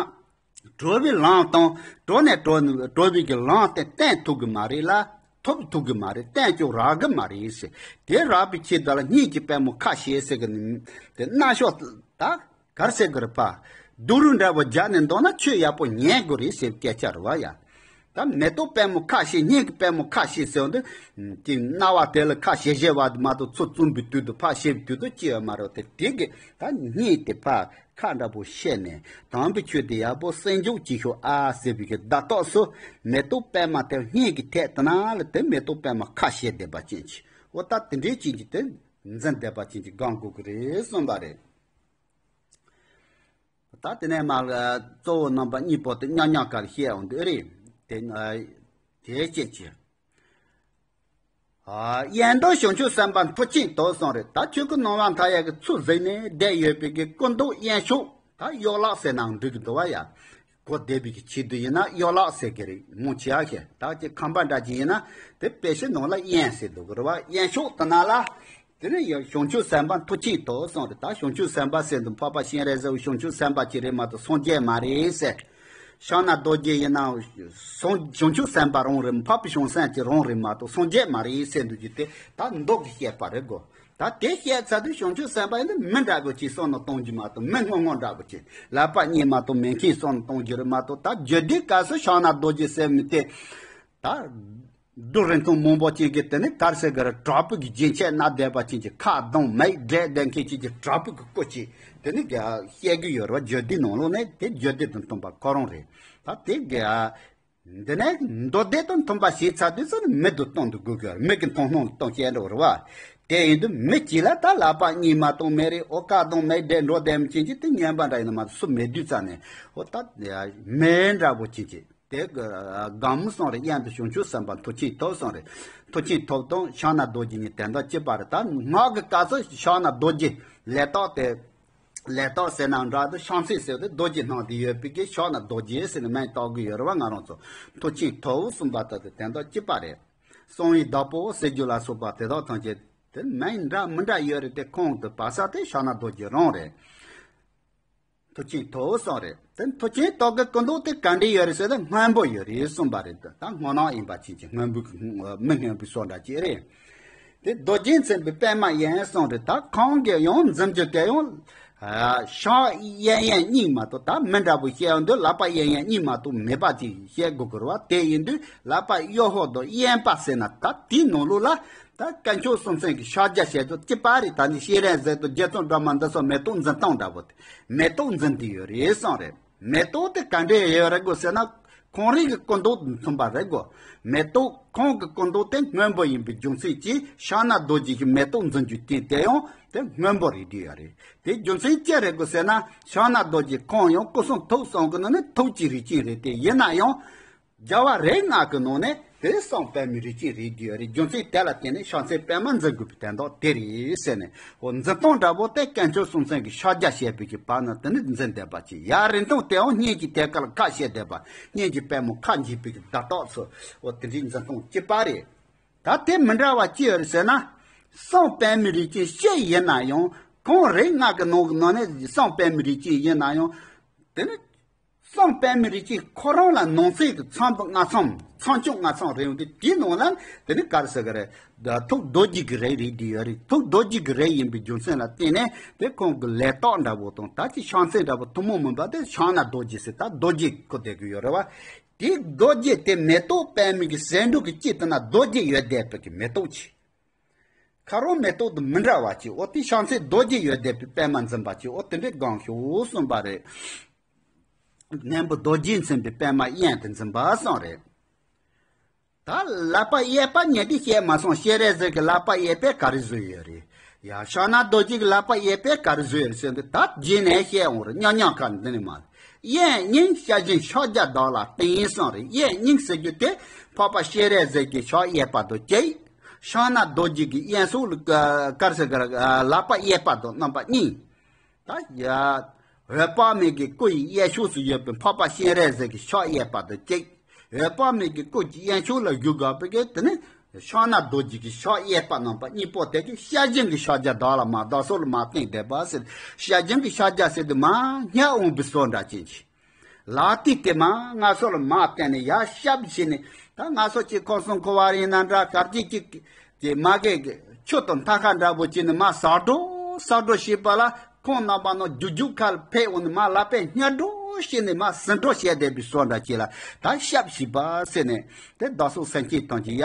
གྲོལ་བའི་ལམ་དང་། གྲོལ་ནས་གྲོལ་གྲོལ་བའི་གི་ལམ་དེ་བསྟན་ཐུབ་གི་མ་རེད་ལ། ཐོབ་ཐུབ་གི་མ་རེད། བསྟན་ཀྱང་རག་གི་མ་རེད་ཟེར། དེ་རག་པའི་ཆེད་དུ་ལ་སྙིང་གི་པད་མོ་ཁ་ཕྱེས་ཟེར་གི་ནི། དེ་རྣ་ཤོག་ད་ག་རེ་ཟེར་གི་རེད་པ། སྡུག་རུས་འདྲ་བོ་རྒྱག་ནས་འདུག་ན་ཆོས་ཡག་པོ་ཉན་དགོས་རེད་ཟེར་སྐད་ཆ་རེད་བ་ཡ། ད་མེ་ཏོག་པད་མོ་ཁ་ཕྱེས། སྙིང་གི་པད་མོ་ཁ་ཕྱེས་ཟེར་བ་འདི། ཀྱི་རྣ་བ་དེ་ལ་ཁ་ཕྱེ་བྱས་བ་མ་གཏོགས། ཚུར་བཙུམ་པའི་དུས་དུ་ཕར་བྱས་པའི་དུས་དུ་ཅི་ཡང་མ་རེད་དེ། དེ་གི་ད་སྙིང་དེ་ཕར་ཁ་འདྲ་པོ་ཕྱེ་ནས། དམ་པའི་ཆོས་དེ་ཡག་པོ་གསན་འཇོག་བྱེད་ཤོག་ཨ་ཟེར་བའི་གི་བརྡ་རྟགས་སུ། མེ་ཏོག་པད་མ་དེ་སྙིང་གི་ཐད་དེ་ན་ལ་དེ་མེ་ཏོག་པད་མ་ཁ་ཕྱེ་བསྡད་པ་ཅན་གྱི། འོ་ད་དེ་འདྲའི་ཅན་གྱི་དེ་འཛིན་བསྡད་པ་ཅན་གྱི་སྒོམ་དགོས་གི་རེད་གསུངས་པ་རེད། ད་དེ་ནས་མར་གཙོ་བོ་རྣམ་པ་གཉིས་པོ་དེ་མཉམ་མཉམ་ག་རེ་བཤད་འོང་དུས་རེད། དེ་ཨ་དེ་སྐད་ཆ། ཨ་གཡོན་མདོག་བྱང་ཆུབ་སེམས་དཔའ་མཐུ་ཆེན་ཐོབ་གསུངས་རེད། ད་ཆོས་སྐུ་སྣང་བ་མཐའ་ཡས་ཀྱི་ཚུལ་གཟིགས་ནས་བསྡད་ཡོད་པའི་གི་སྐུ་མདོག་གཡོན་ཕྱོགས། ད་གཡོན་ལག་ཟེར་ནའང་འགྲིག་གི་འདུག་བ་ཡ། གོ་བདེ་བའི་གི་ཆེད་དུ་ཡིན་ན་གཡོན་ལག་ཟེར་གི་རེད། མང་ཆེ་བ་ཞིག་ད་ཅིག་ཁང་པ་འདྲ་ཅིག་ཡིན་ན་དེ་དཔེ་ཆ་ནང་ལ་གཡོན་ཟེར་འདུག་གི་རེད་བ། གཡོན་ཕྱོགས་དེ་ན་ལ། དེ་ནས་ཡང་བྱང་ཆུབ་སེམས་དཔའ་མཐུ་ཆེན་ཐོབ་གསུངས་རེད། ད་བྱང་ཆུབ་སེམས་དཔའ་ཟེར་དུས་འཕགས་པ་སྤྱན་རས་གཟིགས་བྱང་ཆུབ་སེམས་དཔའ་ཅིག་རེད་མ་གཏོགས་སངས་རྒྱས་མ་རེད་ཟེར། ཕྱག་ན་རྡོ་རྗེ་ཡིན་ནའང་སངས་བྱང་ཆུབ་སེམས་དཔའ་རང་རེད། འཕགས་པའི་བྱང་སེམས་ཀྱི་རང་རེད་མ་གཏོགས་སངས་རྒྱས་མ་རེད་ཟེར་འདུག་རྒྱུ་དེ་ད་མདོ་གི་བཤད་པ་རེད་གོ། ད་དེ་བཤད་ཚར་དུས་བྱང་ཆུབ་སེམས་དཔའ་ཡིན་ན་མི་འདྲ་པོ་ཅིག་བསམ་བློ་གཏོང་རྒྱུ་མ་གཏོགས། མི་སྔོན་སྔོན་འདྲ་པོ་ཅིག། ལག་པ་གཉིས་མ་གཏོགས་མེད་མཁན་བསམ་བློ་གཏོང་རྒྱུ་རེད་མ་གཏོགས། ད་རྒྱུད་སྡེའི་སྐབས་སུ་ཕྱག་ན་རྡོ་རྗེ་ཟེར་མི་དེ། ད། སྡུག་རིན་ཐང་མང་པོ་ཅན་གྱི་དེ་ནི་ག་རེ་ཟེར་གི་རེད། དྲག་པོ་གི་རྒྱན་ཆས་མནབས་བསྡད་པ་ཅན་གྱི། ཁ་གདངས་མིག་བགྲད་བསྡད་མཁན་ཅན་གྱི་དྲག་པོ་གི་སྐུ་ཅིག་དེ་ནི་ག་བཤད་གི་ཡོད་རེད་བ། རྒྱུད་སྡེའི་ནང་ལོགས་ནས་དེ་རྒྱུད་སྡེ་དང་མཐུན་པ་ཁོ་རང་རེད། ད་དེ་ག་འདི་ནས་མདོ་སྡེ་དང་མཐུན་པ་བྱས་ཚར་དུས་ཙམ་ནས་མི་དང་སྟོང་དུ་དགོས་གི་རེད། མི་གི་མཐོང་སྣང་སྟོང་བཤད་འགྲོ་རེད་བ། དེ་ཡིན་དུས་མི་གཅིག་ལ་ད་ལག་པ་གཉིས་མ་གཏོགས་མེད་རེད། འོ་ཁ་གདངས་མིག་བགྲད་འགྲོ་བསྡད་མཁན་ཅན་གྱི་དེ་ངན་པ་འདྲ་ཡིན་ན་མ་གཏོགས་སུ་མེད་དུས་ཙམ་ནས། འོ་ད་མི་འདྲ་པོ་ཅན་གྱི། དེ་གི་སྒོམ་གསུངས་རེད། གཡོན་དུ་བྱང་ཆུབ་སེམས་དཔའ་མཐུ་ཆེན་ཐོབ་གསུངས་རེད། མཐུ་ཆེན་ཐོབ་དང་ཕྱག་ན་རྡོ་རྗེ་གཉིས་དོན་དག་གཅིག་པ་རེད། ད་སྔགས་ཀྱི་སྐབས་སུ་ཕྱག་ན་རྡོ་རྗེ་ལས་རྟགས་དེ། ལས་རྟགས་ཟེར་ན་འདྲ་དུ་ཕྱག་མཚན་ཟེར་དུས་རྡོ་རྗེ་སྣང་དེ་ཡོད་པའི་གི་ཕྱག་ན་རྡོ་རྗེ་ཟེར་ནས་མིང་བཏགས་གི་ཡོད་རེད་བ། ང་རང་ཚོ་མཐུ་ཆེན་ཐོབ་གསུངས་པ་ད་དེ་དོན་དག་གཅིག་པ་རེད། གསང་བའི་བདག་པོ་ཟེར་རྒྱུ་ལ་སོགས་པ་དེ་དག་ཐམས་ཅད་དེ་མིང་འདྲ་མི་འདྲ་ཡོད་རེད་དེ། ཁོང་དུ་བབས་ས་དེ་ཕྱག་ན་རྡོ་རྗེ་རང་རེད། མཐུ་ཆེན་ཐོབ་གསུངས་རེད། དེ་མཐུ་ཆེན་ཐོབ་ཀྱི་སྐུ་མདོག་དེ་ག་འདྲ་ཡོད་རེད་ཟེར་ན་སྔོན་པོ་ཡོད་རེད་གསུངས་པ་རེད། ད་སྔོ་ནག་ཡིན་པ་ཅན་གྱི་སྔོན་པོའི་གི་མི་སྔོན་པོའི་བཟོ་འདྲ་ཅིག་རེད། དེ་རྡོ་རྗེ་འཛིན་པའི་པདྨ་དབྱངས་གསུངས་རེད། ད་ཁོང་གིས་ཡང་འཛིན་རྒྱུ་དེ་ཡང་ཕྱག་གཡས་གཡོན་གཉིས་མ་གཏོགས། ད་མི་འདྲ་བོ་བཤད་ཡོང་དུས་ལག་པ་གཡས་གཡོན་གཉིས་མ་གཏོགས་མེད་པ་ཅིག་བཤད་དགོས་ཀྱི་རེད་བ། དེ་ཡིན་དུས་ལག་པ་གཡོན་ཕྱོགས་དང་གཡོན་པ་ཟེར་ན། ད་དེའི་ནང་ལོགས་ལ་ད་དཀོན་མཆོག་གསུམ་མཚོན་གྱི་ཕྱག་རྒྱ་བཤད་དུས་གཅིག་པ་རེད། ད་ནི་སྤྱན་རས་གཟིགས་དང་རྗེ་བཙུན་སྒྲོལ་མ་འདི་ཚོ་མེ་ཏོག་འཛིན་སྟངས་འདྲ་བོ་དེ། མེ་ཏོག་འཛིན་དེ་ཡོད་རེད་གསུངས་རེད། མེ་ཏོག་དེ་ག་འདྲས་ཡོད་རེད་གོ་ཟེར་ན། ཁོང་རང་གི་སྐུ་མདོག་མཚོན་པ་རེད་གོ། མེ་ཏོག་ཁོང་གི་སྐུ་མདོག་དེ་སྔོན་པོ་ཡིན་པའི་རྒྱུ་མཚན་གྱིས་ཕྱག་ན་རྡོ་རྗེ་གི་མེ་ཏོག་འཛིན་རྒྱུའི་རྐྱེན་དེ་ཡང་དེ་སྔོན་པོ་རེད་བསྡད་ཡོད་རེད། དེ་རྒྱུ་མཚན་ཅི་རེད་གོ་ཟེར་ན། ཕྱག་ན་རྡོ་རྗེ་ཁོང་ཡང་སྐུ་གསུང་ཐུགས་གསུམ་གྱི་ནང་ནས་ཐུགས་ཀྱི་རིགས་ཅན་རེད། དེ་ཡིན་ན་ཡང་རྒྱལ་བ་རིགས་ལྔ་གི་ནང་ནས་དེ་གསུམ་པདྨའི་རིགས་ཅན་རེད་བསྡད་ཡོད་རེད། རྒྱུ་མཚན་དེ་ལ་བརྟེན་ནས་ཕྱག་མཚན་པདྨ་འཛིན་དགོས་པའི་དོན་དག་དེ་རེད་ཟེར་ནས། འོ་འཛིན་སྟངས་འདྲ་པོ་དེ་དཀོན་མཆོག་གསུམ་མཚོན་གྱི་ཕྱག་རྒྱ་བཤད་པའི་གི་བར་ན་དེ་ནི་འཛིན་བསྡད་པ་ཅིག། ཡར་རིང་ཐུང་དེའང་སྙན་གྱི་ཐད་ཀར་ཁ་བཤད་བསྡད་པ། སྙན་གྱི་པད་མོ་ཁ་འབྱེད་པའི་གི་བརྡ་རྟགས་སུ། འོ་དེ་འདྲའི་འཛིན་སྟངས་གཅིག་པ་རེད། ད་དེ་མི་འདྲ་བ་ཅི་ཡོད་རེད་ཟེར་ན། གསུམ་པདྨའི་རིགས་ཅན་སྤྱི་ཡིན་ན་ཡང་། ཁོང་རིགས་ལྔ་གི་ནང་གི་ནང་ནས་གསུམ་པདྨའི་རིགས་ཅན་ཡིན་ན་ཡང་། དེ་ནི་གསུམ་པདྨའི་རིགས་ཅན་ཁོ་རང་ལ་ནང་གསེས་ཀྱི་ཚངས་པ་ལྔ་ཚང་། ཚངས་ཆུང་ལྔ་ཚང་རེད་འོང་དུས། དེའི་ནང་ལ་དེ་ནི་ག་རེ་ཟེར་གི་རེད། ཐུགས་རྡོ་རྗེ་གི་རིགས་རེད་བསྡད་ཡོད་རེད། ཐུགས་རྡོ་རྗེ་གི་རིགས་ཡིན་པའི་རྒྱུ་མཚན་ལ་བརྟེན་ནས་དེ་ཁོང་གི་ལས་རྟགས་འདྲ་པོ་དང་། ད་ཅི་ཕྱག་མཚན་འདྲ་པོ་ཐུན་མོང་མིན་པ་དེ་ཕྱག་ན་རྡོ་རྗེ་ཟེར། ད་རྡོ་རྗེ་ཁོ་བསྡད་གི་ཡོད་རེད་བ། དེ་རྡོ་རྗེ་དེ་མེ་ཏོག་པདྨའི་གི་ཟེའུ་འབྲུ་གི་དཀྱིལ་དེ་ན་རྡོ་རྗེ་ཡོད་བསྡད་པའི་གི་མེ་ཏོག་ཅིག། ཁ་རོག་མེ་ཏོག་དང་མི་འདྲ་བ་ཅིག། འོ་དེ་ཕྱག་མཚན་རྡོ་རྗེ་ཡོད་བསྡད་པའི་པདྨ་འཛིན་པ་ཅིག། འོ་དེ་འདྲའི་སྒང་ཤོག་གསུངས་པ་རེད། སྙིང་པོ་རྡོ་རྗེ་འཛིན་པའི་པདྨ་དབྱངས་དེ་འཛིན་པ་གསུངས་རེད། ད་ལག་པ་གཡས་པ་ཉེ་དུ་བཤད་མ་སོང་། སྤྱན་རས་གཟིགས་ཀྱི་ལག་པ་གཡས་པས་ག་རེ་བཟོས་ཡོད་རེད། ཡ་ཕྱག་ན་རྡོ་རྗེ་གི་ལག་པ་གཡས་པས་ག་རེ་བཟོས་ཡོད་རེད་ཟེར་དུས། ད་རྗེས་ནས་བཤད་འོང་རེད། ཉག་ཉག་ཁ་འདི་ནས་མ་རེད། གཡས་སྙིང་། ཞལ་སྦྱིན་ཕྱག་རྒྱ་བདག་ལ་བསྟན་གསུངས་རེད། གཡས་སྙིང་ཟེར་རྒྱུ་དེ་འཕགས་པ་སྤྱན་རས་གཟིགས་ཀྱི་ཕྱག་གཡས་པ་དང་གཅིག། ཕྱག་ན་རྡོ་རྗེ་གི་གཡས་ཕྱོགས་ལ་ག་རེ་ཟེར་གི་རེད། ལག་པ་གཡས་པ་དང་རྣམ་པ་གཉིས། ད་ཡ། འོད་དཔག་མེད་ཀྱི་སྐུ་ཡི་གཡས་ཕྱོགས་སུ་ཡོད་པའི་འཕགས་པ་སྤྱན་རས་གཟིགས་ཀྱི་ཕྱག་གཡས་པ་དང་གཅིག། འོད་དཔག་མེད་ཀྱི་སྐུ་གྱི་གཡས་ཕྱོགས་ལ་བཞུགས་དགོས་པའི་གི་དེ་ནི་ཕྱག་ན་རྡོ་རྗེ་གི་ཕྱག་གཡས་པ་རྣམ་པ་གཉིས་པོ་དེ་གི་ཞལ་སྦྱིན་གྱི་ཕྱག་རྒྱ་བདག་ལ་མ། བདག་སོགས་ལ་མ་བསྟན་བསྡད་པ་ཟེར། ཞལ་སྦྱིན་གྱི་ཕྱག་རྒྱ་ཟེར་དུས་མ་ཉག་འོང་པའི་བཟོ་འདྲ་ཅན་གྱི། ལག་མཐིལ་དེ་མ་ང་ཚོ་ལ་མ་བསྟན་ནས་ཡར་ཞབས་བྱས་ནས། ད་ང་ཚོ་གཅིག་ཁོག་གསུམ་ཁོག་དབར་ཡིན་ན་འདྲ། གར་གྱི་གཅིག་དེ་མ་གི་ཆུ་དང་ཐ་ཁ་འདྲ་པོ་བྱས་ནས་མ་ཟག་འགྲོ་ཟག་འགྲོ་བྱེད་པ་ལ། ཁོང་རྣམ་པ་ནང་རྒྱུག་རྒྱུག་ཁ་ལ་ཕེབས་འོང་ནས་མ་ལག་པས་སྙ་འགྲོ་བྱས་ནས་མ་ཟིན་འགྲོ་བྱས་བསྡད་པའི་བཟོ་འདྲ་ཅིག་ལ། ད་ཞབས་ཞུས་པ་ཟེར་ནས་དེ་བདག་སོགས་སེམས་ཅན་ཐམས་ཅད་ཡ།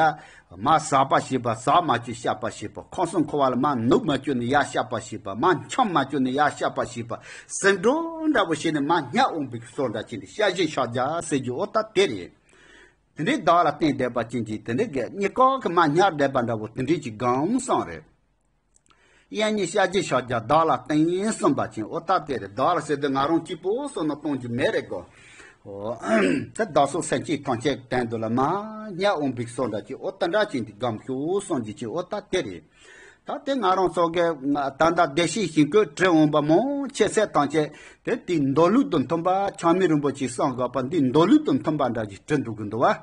མ་ཟག་པ་བྱེད་པ། ཟག་མ་བཅུག་ཞབས་པ་བྱེད་པ། ཁོག་གསུམ་ཁོག་དབར་ལ་མ་ནུབ་མ་བཅུག་ནས་ཡར་ཞབས་པ་བྱེད་པ། མ་འཁྱམ་མ་བཅུག་ནས་ཡར་ཞབས་པ་བྱེད་པ། ཟིན་འགྲོ་འདྲ་པོ་བྱས་ནས་མ་ཉག་འོང་པའི་བཟོ་འདྲ་ཅན་དེ་ཞལ་སྦྱིན་ཕྱག་རྒྱ་ཟེར་རྒྱུ་འོ་ད་དེ་རེད། དེ་འདྲའི་བདག་ལ་བསྟན་བསྡད་པ་ཅན་གྱི་དེ་འདྲའི་གི་གཉིད་ཁུག་གི་མ་ཉག་བསྡད་པ་འདྲ་པོ་དེ་འདྲའི་ཅིག་སྒང་གསུངས་རེད། གཡས་གཉིས་ཞལ་སྦྱིན་ཕྱག་རྒྱ་བདག་ལ་བསྟན་གསུངས་པ་ཅན་འོ་ད་དེ་རེད། བདག་ལ་ཟེར་དུས་ང་རང་གཅིག་པོ་བསམ་བློ་གཏོང་རྒྱུ་མེད་རེད་གོ། འོ། དེ་བདག་སོགས་སེམས་ཅན་ཐམས་ཅད་དོན་དུ་ལ་མ་ཉག་འོང་པའི་བཟོ་འདྲ་ཅིག་འོ་ད་འདྲ་ཅན་དེ་སྒང་ཤོག་གསུངས་རྒྱུ་ཅིག་འོ་ད་དེ་རེད། ད་དེ་ང་རང་ཚོ་གི་ད་ལྟ་བདེ་གཤེགས་ཞིང་བཀོད་དྲི་འོང་པ་མང་ཆེ་ཚད་ཐམས་ཅད་དེ་དེའི་མདོ་ལུགས་དང་མཐུན་པ། ཆགས་མེད་རིན་པོ་ཆེས་གསུངས་དགོས་པ་འདི་མདོ་ལུགས་དང་མཐུན་པ་འདྲ་ཞིག་བྲིས་འདུག་གི་འདུག་བ།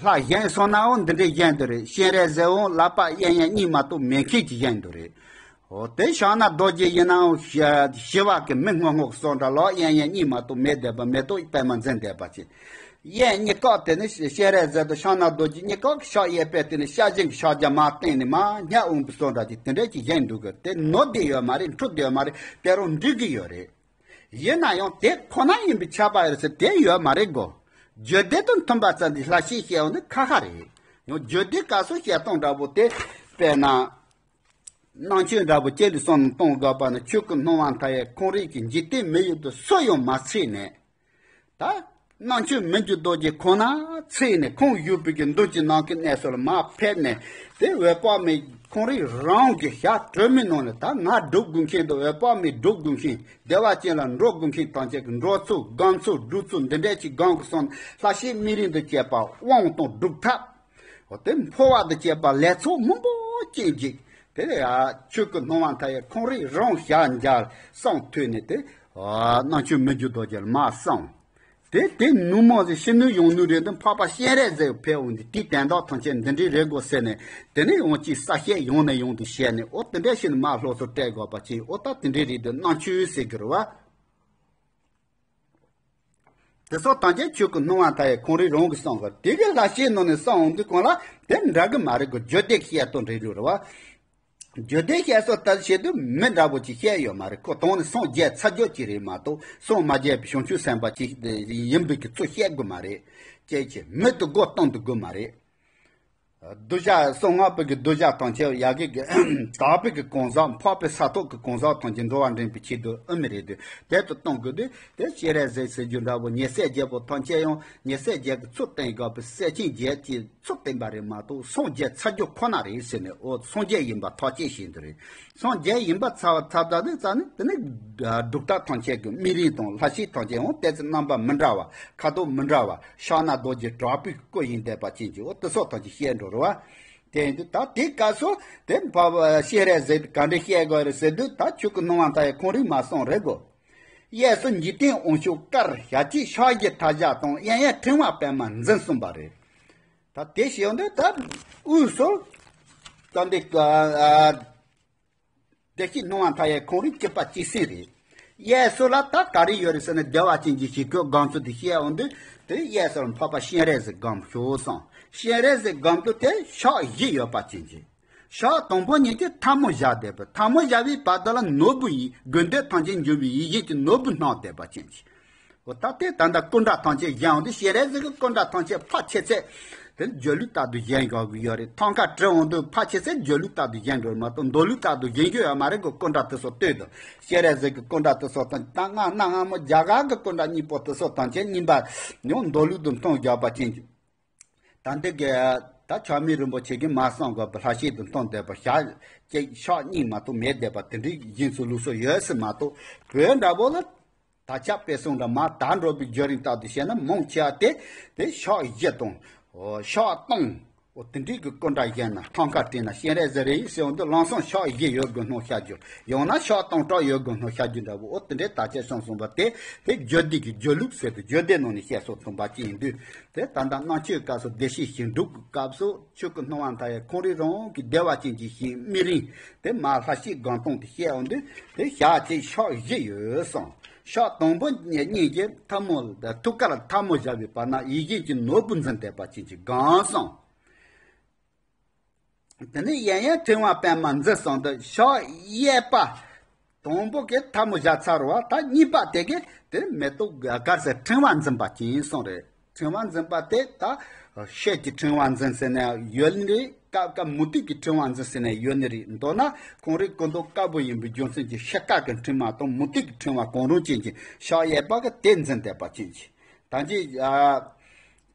ལྷ་གཞན་སོང་ནའང་འདི་འདྲའི་བཞེངས་འདུག་རེད། སྤྱན་རས་གཟིགས་འོང་ལག་པ་གཡས་གཡོན་གཉིས་མ་གཏོགས་མེད་མཁན་ཅིག་བཞེངས་འདུག་རེད། འོ་དེ་ཕྱག་ན་རྡོ་རྗེ་ཡིན་ནའང་ཞི་བ་གི་མི་སྔོན་སྔོན་གསུངས་འདྲ་ལག་གཡས་གཡོན་གཉིས་མ་གཏོགས་མེད་བསྡད་པ། མེ་ཏོག་པདྨ་འཛིན་བསྡད་པ་ཅིག། གཡས་གཉིས་ཀ་དེ་ནི་སྤྱན་རས་གཟིགས་དང་ཕྱག་ན་རྡོ་རྗེ་གཉིས་ཀ་གི་ཕྱག་གཡས་པས་དེ་ནི་ཞལ་སྦྱིན་གྱི་ཕྱག་རྒྱ་མར་བསྟན་ནས་མར་ཉག་འོང་པའི་བཟོ་འདྲ་ཅིག་དེ་འདྲ་ཅིག་བཞེངས་འདུག་གི། དེ་ནོར་བསྡད་ཡོད་མ་རེད། འཁྲུལ་བསྡད་ཡོད་མ་རེད། དེ་རུ་འགྲིག་གི་ཡོད་རེད། ཡིན་ན་ཡང་དེ་ཁོ་ན་ཡིན་པའི་ཁྱབ་པ་ཡོད་ཟེར་དེ་ཡོད་མ་རེད་གོ། རྒྱུད་སྡེ་དང་མཐུན་པ་ཙམ་གྱི་ལྷ་བཤད་བཤད་ཡོང་ནི་ཁ་ཁ་རེད། ཡང་རྒྱུད་སྡེ་སྐབས་སུ་བཤད་སྟངས་འདྲ་པོ་དེ་དཔེར་ན། རྣམ་དཔྱོད་འདྲ་པོ་ཅིག་ལ་བསམ་བློ་གཏོང་དགོས་པ་ནི། ཆོས་ཀུན་སྣང་བ་མཐའ་ཡས་ཁོང་རང་གི་འཇིག་རྟེན་མི་ཡུལ་དུ་སུ་ཡང་མ་ཚུད་ནས། ད་རྣམ་དཔྱོད་མི་འགྱུར་རྡོ་རྗེ་ཁོ་ན་ཚུད་ནས་ཁོང་བཞུགས་པའི་གི་མདུན་གྱི་ནམ་མཁའི་གནས་སུ་ལ་མར་ཕེབས་ནས། དེ་འོད་དཔག་མེད་ཁོང་རང་རང་གི་ཞལ་དྲི་མའི་ནང་ནས་ད་ང་སྒྲུབ་དགོས་མཁན་དང་འོད་དཔག་མེད་སྒྲུབ་དགོས་མཁན། བདེ་བ་ཅན་ལ་འགྲོ་དགོས་མཁན་ཐམས་ཅད་ཀྱི་འགྲོ་ཚུལ་སྒོམ་ཚུལ་སྒྲུབ་ཚུལ་འདི་འདྲ་ཅིག་སྒང་གི་སོང་། ལྷ་བཤད་སྨན་རིམ་དང་བཅས་པ་དབང་དང་སྒྲུབ་ཐབས། འོ་དེ་འཕོ་བ་དང་བཅས་པ་ལས་ཚོགས་མང་པོ་ཅན་ཅིག། དེ་ལས་ཡ་ཆོས་ཀུན་སྣང་བ་མཐའ་ཡས་ཁོང་རང་རང་ཞལ་མཇལ་གསུང་ཐོས་ནས། དེ་རྣམ་དཔྱོད་མི་འགྱུར་རྡོ་རྗེ་ལ་མར་གསུངས། དེ་དེ་ནུབ་མོ་ཟེར་ཕྱི་ནུབ་ཡང་ནུབ་རེད་འདུག། འཕགས་པ་སྤྱན་རས་གཟིགས་ཕེབས་འོང་དུས་དེའི་དོན་དག་ཐམས་ཅད་འདི་འདྲའི་རེད་གོ་ཟེར་ནས། དེ་ནས་ཡང་ཅིག་གསལ་བཤད་ཡང་ནས་ཡང་དུ་བྱས་ནས། འོ་དེ་འདྲ་བྱས་ནས་མར་སློབ་གསོ་སྤྲད་དགོས་པ་ཅིག། འོ་ད་དེ་འདྲའི་རིགས་དེ་རྣམ་དཔྱོད་ཟེར་གི་རེད་བ། དེ་སོགས་ཐམས་ཅད་ཆོས་ཀྱི་སྣང་བ་མཐའ་ཡས་ཁོང་རང་རང་གིས་གསུངས་པ་དེ་གི་ལྷ་བཤད་ནང་ནས་གསུངས་འོང་དུས་གང་ལ་དེ་འདྲ་གི་མ་རེད་གོ། རྒྱུད་སྡེ་བཤད་སྟངས་འདྲ་རེད་བ། རྒྱུད་སྡེ་བཤད་སྲོལ་ལྟར་བྱེད་དུས་མི་འདྲ་པོ་ཅིག་བཤད་ཡོད་མ་རེད། ཁོ་དོན་ནི་སངས་རྒྱས་ཚ་རྒྱུད་ཅིག་རེད་མ་གཏོགས་སངས་མ་རྒྱས་པའི་བྱང་ཆུབ་སེམས་དཔའ་ཅིག་ཡིན་པའི་གི་ཚུལ་བཤད་དགོས་མ་རེད། ཅེས་བྱས་མི་དེ་མགོ་གཏོང་དུ་དགོས་མ་རེད། གདུལ་བྱ་གསང་སྔགས་པའི་གི་གདུལ་བྱ་ཐམས་ཅད་ཡ་གི་གི་དག་པའི་གི་གང་ཟག་འཕགས་པའི་ས་ཐོབ་ཀྱི་གང་ཟག་ཐམས་ཅད་འགྲོ་བ་འདྲེན་པའི་ཆེད་དུ་ཨ་མི་རེད་དུས་དེ་དུ་གཏོང་དགོས་དུས་དེ་སྤྱན་རས་གཟིགས་ཟེར་རྒྱུ་འདྲ་པོ་ཉེ་སྲས་བརྒྱད་པོ་ཐམས་ཅད་ཡང་ཉེ་སྲས་བརྒྱད་ཀྱི་ཚུལ་བསྟན་དགོས་པའི་སྲས་ཆེན་བརྒྱད་ཀྱི་ཚུལ་བསྟན་པ་རེད་མ་གཏོགས་སངས་རྒྱས་ཚ་རྒྱུད་ཁོ་ན་རེད་ཟེར་ནས་འོ་སངས་རྒྱས་ཡིན་པ་ཐག་བཅད་བཞིན་དུ་རེད། སངས་རྒྱས་ཡིན་པ་ཚར་བ་ཚར་ད་དེ་ཙ་ནི་དེ་ནི་སྒྲུབ་རྟགས་ཐམས་ཅད་ཀྱི་སྨིན་རིམ་དང་ལྷ་བཤད་ཐམས་ཅད་འོང་ཏོག་ཙམ་རྣམ་པ་མི་འདྲ་བ་ཁ་དོག་མི་འདྲ་བ་ཕྱག་ན་རྡོ་རྗེ་དྲག་པོའི་སྐུ་ཡིན་བསྡད་པ་ཅན་གྱི་འོ་དེ་སོགས་ཐམས་ཅད་བཤད་འགྲོ་རུ་བ། དེ་ཡིན་དུས་ད་དེའི་སྐབས་སུ་དེ་འཕགས་པ་སྤྱན་རས་གཟིགས་ག་འདྲ་བཤད་དགོས་རེད་ཟེར་དུས་ད་ཆོས་ཀྱི་སྣང་བ་མཐའ་ཡས་ཁོང་རང་མ་གསུངས་རེད་གོ། གཡས་སུ་འཇིག་རྟེན་དབང་ཕྱུག་དཀར་ཞལ་གཅིག་ཕྱག་བཞི་མཐའ་བཞག་དང་གཡོན་གཡས་ཕྲེང་བ་པདྨ་འཛིན་གསུངས་པ་རེད། ད་དེ་ཞེས་འདི་ད་དབུས་སུ་ད་འདི་ཨ་བདེ་གཤེགས་སྣང་བ་མཐའ་ཡས་ཁོང་རང་གཅིག་པ་གཅིག་སེང་རེད། གཡས་སུ་ལ་ད་ག་རེ་ཡོད་རེད་ཟེར་ན་བདེ་བ་ཅན་གྱི་ཞིང་ཁམས་སྒོམ་ཚུལ་དེ་བཤད་འོང་དུས་དེ་གཡས་སུ་ལ་འཕགས་པ་སྤྱན་རས་གཟིགས་སྒོམ་ཤོག་གསུངས། སྤྱན་རས་གཟིགས་སྒོམ་དུས་དེ་ཕྱག་བཞི་ཡོད་པ་ཅན་གྱི། ཕྱག་དང་པོ་ཉིད་ཀྱི་ཐལ་མོ་བཞག་བསྡད་པ་ཐལ་མོ་བཞག་པའི་བར་དུ་ལ་ནོར་བུ་ཡིས་དགོས་འདོད་ཐམས་ཅད་འབྱུང་བའི་ཡིད་བཞིན་གྱི་ནོར་བུ་སྣང་བསྡད་པ་ཅན་གྱི། འོ་ད་དེ་ད་ལྟ་སྐུ་འདྲ་ཐམས་ཅད་བཞེངས་འོང་དུས་སྤྱན་རས་གཟིགས་ཀྱི་སྐུ་འདྲ་ཐམས་ཅད་ཕལ་ཆེར་ཚད་དེ་སྒྱུ་ལུས་ལྟར་དུ་བཞེངས་དགོས་ཀྱི་ཡོད་རེད། ཐང་ཀ་བྲིས་འོང་དུས་ཕལ་ཆེར་ཚད་སྒྱུ་ལུས་ལྟར་དུ་བཞེངས་དགོས་མ་གཏོགས་མདོ་ལུས་ལྟར་དུ་བཞེངས་རྒྱུ་ཡོད་མ་རེད་གོ། སྐུ་འདྲ་དེ་ཚོ་ལྟོས་དང་སྤྱན་རས་གཟིགས་ཀྱི་སྐུ་འདྲ་དེ་ཚོ་དང་ད་སྔ་གནའ་སྔ་མོ་རྒྱ་གར་གྱི་སྐུ་འདྲ་གཉིས་པོ་དེ་ཚོ་ཐམས་ཅད་རྙིང་པ་ཡང་མདོ་ལུས་དུ་མཐོང་རྒྱག་པ་ཅན་གྱི། ད་འདི་གི་ད་ཆགས་མེད་རིན་པོ་ཆེ་གིས་མ་གསུངས་གོ་བ་ལྷ་བཤད་དུ་མཐོང་བསྡད་པ་ཞག་གཅིག་ཕྱག་གཉིས་མ་གཏོགས་མེད་བསྡད་པ་དེ་འདྲའི་བཞེངས་ཚུལ་ལུགས་སྲོལ་ཡོད་སྲིད་མ་གཏོགས་བོད་འདྲ་པོ་ལ། ད་ཆ་དཔེ་གསུམ་འདྲ་མ་ད་འགྲོ་བའི་བརྒྱུད་རིམ་ལྟར་དུ་བཤད་ན་མང་ཆེ་བ་དེ་དེ་ཕྱག་བཞི་དང་། ཕྱག་སྟོང་། འོ་དེ་འདྲའི་གི་སྐུ་འདྲ་བཞེངས་ན་ཐང་ཀ་བྲིས་ན་སྤྱན་རས་གཟིགས་རེད་ཟེར་འོང་དུས་ལམ་སང་ཕྱག་བཞི་ཡོད་དགོས་སྣང་བཤད་རྒྱུ་ཡང་ན་ཕྱག་སྟོང་ཕྲག་ཡོད་དགོས་སྣང་བཤད་རྒྱུ་འདྲ་པོ་འོ་དེ་འདྲའི་ད་ཆ་གསུངས་སོང་བ་དེ་དེ་རྒྱུད་སྡེ་གི་རྒྱུད་ལུགས་ཟེར་དུས་རྒྱུད་སྡེ་ནང་ནས་བཤད་སྲོལ་ཐོན་པ་ཅིག་ཡིན་དུས་དེ་ད་ལྟ་གནང་ཆོས་སྐབས་སུ་བདེ་གཤེགས་ཞིང་སྒྲུབ་ཀྱི་སྐབས་སུ་ཆོས་ཀྱི་སྣང་བ་མཐའ་ཡས་ཁོང་རང་རང་གི་བདེ་བ་ཅན་གྱི་ཞིང་སྨིན་རིམ་དེ་མ་ལྷ་བཤད་སྒོམ་སྟངས་དེ་བཤད་འོང་དུས་དེ་ཞག་གཅིག་ཕྱག་བཞི་ཡོད་གསུངས། ཕྱག་དང་པོ་གཉིས་ཀྱི་ཐལ་མོ་ཐུགས་ཀར་ཐལ་མོ་བཞག་པའི་བར་ན་ཡིད་བཞིན་གྱི་ནོར་བུ་འཛིན་བསྡད་པ་ཅན་གྱི་སྒོམ་གསུངས། དེ་ནས་གཡས་གཡོན་ཕྲེང་བ་པདྨ་འཛིན་གསུངས་ཏེ་ཕྱག་གཡས་པ་དང་པོ་གི་ཐལ་མོ་བཞག་ཚར་བ་ད་གཉིས་པ་དེ་གི་དེ་མེ་ཏོག་དཀར་སེར་ཕྲེང་བ་འཛིན་པ་ཅན་གསུངས་རེད། ཕྲེང་བ་འཛིན་པ་དེ་ད་ཤེལ་གྱི་ཕྲེང་བ་འཛིན་ཟེར་ནས་ཡོད་ནི་རེད། སྐབས་སྐབས་མུ་ཏིག་གི་ཕྲེང་བ་འཛིན་ཟེར་ནས་ཡོད་ནི་རེད། མདོར་ན་ཁོང་རང་སྐུ་མདོག་དཀར་པོ་ཡིན་པའི་རྒྱུ་མཚན་གྱིས་ཤེལ་དཀར་གྱི་ཕྲེང་བ་དང་མུ་ཏིག་གི་ཕྲེང་བ་གང་རུང་ཅན་གྱི་ཕྱག་གཡས་པ་གི་དེ་འཛིན་བསྡད་པ་ཅན་གྱི། ད་ཅི་ཨ།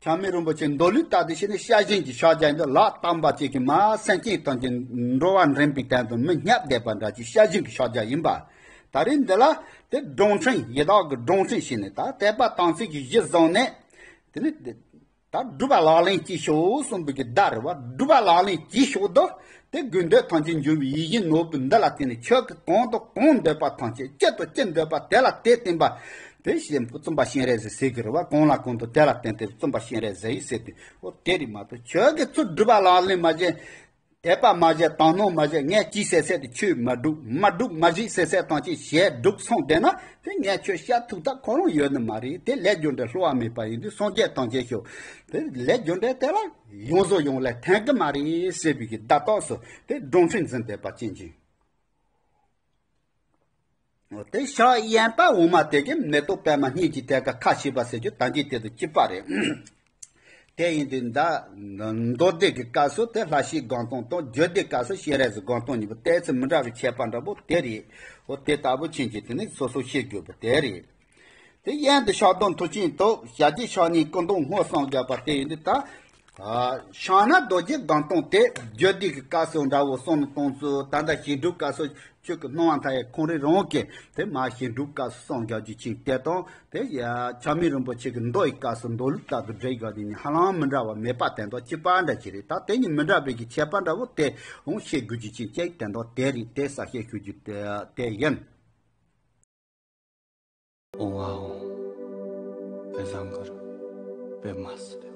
ཆགས་མེད་རིན་པོ་ཆེ་མདོ་ལུགས་ལྟར་དུ་བྱས་ནས་ཤ་ཞེན་གྱི་ཕྱག་རྒྱ་འདི་ལག་བརྟན་པ་ཅིག་གིས་མ་སེམས་ཅན་ཐམས་ཅད་འགྲོ་བ་འདྲེན་པའི་དོན་དུ་མི་བསྙབ་བསྡད་པ་འདྲ་ཅིག་ཤ་ཞེན་གྱི་ཕྱག་རྒྱ་ཡིན་པ། ད་རེས་འདི་ལ་དེ་སྒྲུང་ཕྲེང་ཡི་དྭགས་ཀྱི་སྒྲུང་ཕྲེང་ཞེས་ནས་ད་དད་པ་དམ་ཚིག་གི་གཞི་བཟུང་ནས། དེ་ནི་ད་སྒྲུབ་པ་ལག་ལེན་གྱིས་ཤོག་གསུངས་པའི་གི་བརྡ་རེད་བ། སྒྲུབ་པ་ལག་ལེན་གྱིས་ཤོག་དོ། དེ་དགོས་འདོད་ཐམས་ཅད་འབྱུང་བའི་ཡིད་བཞིན་ནོར་བུའི་མདུན་ལ་བརྟེན་ནས་ཁྱོད་ཀྱི་གང་དང་གང་འདོད་པ་ཐམས་ཅད་ཅི་དང་ཅི་འདོད་པ་དེ་ལ་དེ་བརྟེན་པ། དེ་བཞིན་བཙུན་པ་སྤྱན་རས་གཟིགས་ཟེར་གི་རེད་བ། གང་ལ་གང་འདོད་དེ་ལ་བརྟེན་ཏེ་བཙུན་པ་སྤྱན་རས་གཟིགས་ཟེར་དུས་འོ་དེ་རེད་མ་གཏོགས་ཁྱོད་ཀྱིས་ཚུར་སྒྲུབ་པ་ལག་ལེན་མ་བྱས། དད་པ་མ་བྱས་དག་སྣང་མ་བྱས་ངས་ཅི་ཟེར་ཟེར་དེ་ཆོས་མ་སྒྲུབ་མ་སྒྲུབ་མ་བྱེད་ཟེར་ཟེར་ཐམས་ཅད་བྱས་སྒྲུབ་སོང་བསྡད་ན་དེ་ངས་ཁྱོད་བཤད་ཐུབ་ཐབས་ཁོ་རང་ཡོད་ནི་མ་རེད། དེ་ལས་རྒྱུ་འབྲས་བསླུ་བ་མེད་པ་ཡིན་དུས་སངས་རྒྱས་ཐམས་ཅད་ཤོག་དེ་ལས་རྒྱུ་འབྲས་དེ་ལ་ཡོངས་སུ་ཡོངས་ལས་ཐོན་གི་མ་རེད་ཟེར་བའི་གི་བརྡ་རྟགས་སུ་དེ་སྒྲུང་ཕྲེང་འཛིན་བསྡད་པ་ཅན་གྱི། དེ་ཕྱག་གཡོན་པ་འོག་མ་དེ་གི་མེ་ཏོག་པདྨ་སྙེད་ཀྱི་དེ་ཀ་ཁ་ཕྱེས་པ་ཟེར་རྒྱུ་ད་གིན་དེ་དང་གཅིག་པ་རེད། དེ་ཡིན་དུས་ད་མདོ་སྡེ་གི་སྐབས་སུ་དེ་ལྷ་བཤད་སྒོམ་སྟངས་དང་རྒྱུད་སྡེ་སྐབས་སུ་སྤྱན་རས་གཟིགས་སྒོམ་སྟངས་གཉིས་པོ་ཏོག་ཙམ་མི་འདྲ་བའི་ཁྱད་པར་འདྲ་པོ་དེ་རེད། འོ་དེ་ལྟ་བུ་ཕྱིན་ཅི་དེ་ནི་སོ་སོ་ཤེས་དགོས་པ་དེ་རེད། དེ་གཡོན་དུ་ཕྱག་རྡོར་མཐུ་ཆེན་ཐོབ་ཞལ་གཅིག་ཕྱག་གཉིས་སྐུ་མདོག་སྔོ་གསུངས་བཞག་པ་དེ་ཡིན་དུས་ད། ཕྱག་ན་རྡོ་རྗེ་སྒོམ་སྟངས་དེ་རྒྱུད་སྡེ་གི་སྐབས་སུ་འདྲ་བོ་གསུངས་ནས་གཏོང་ཚུལ་ད་ལྟ་ཞིང་སྒྲུབ་སྐབས་སུ་ཆོས་ཀྱི་སྣང་བ་མཐའ་ཡས་ཁོང་རང་རང་གིས་དེ་མ་ཞིང་སྒྲུབ་སྐབས་སུ་གསུངས་བཞག་རྒྱུ་ཆེན་དེ་དང་དེ་ཆགས་མེད་རིན་པོ་ཆེ་གི་མདོ་ཡི་སྐབས་སུ་མདོ་ལུགས་ལྟར་དུ་འགྲེལ་བཞག་དེ་གཉིས་ཧ་ལམ་མི་འདྲ་བ་མེད་པ་དེ་དང་གཅིག་པ་འདྲ་ཅིག་རེད། ད་དེ་གཉིས་མི་འདྲ་བའི་གི་ཁྱད་པར་འདྲ་བོ་དེ་འོང་ཤེས་དགོས་རྒྱུ་ཆེན་གཅིག་དེ་དང་དེ་རེད། དེ་གསལ་བཤད་ཞུ་རྒྱུ་དེ་ཡིན། ཨོང་ཨ་ཨོང་། པད་བཟང་གུ་རུ་པདྨ་སིདྡྷི།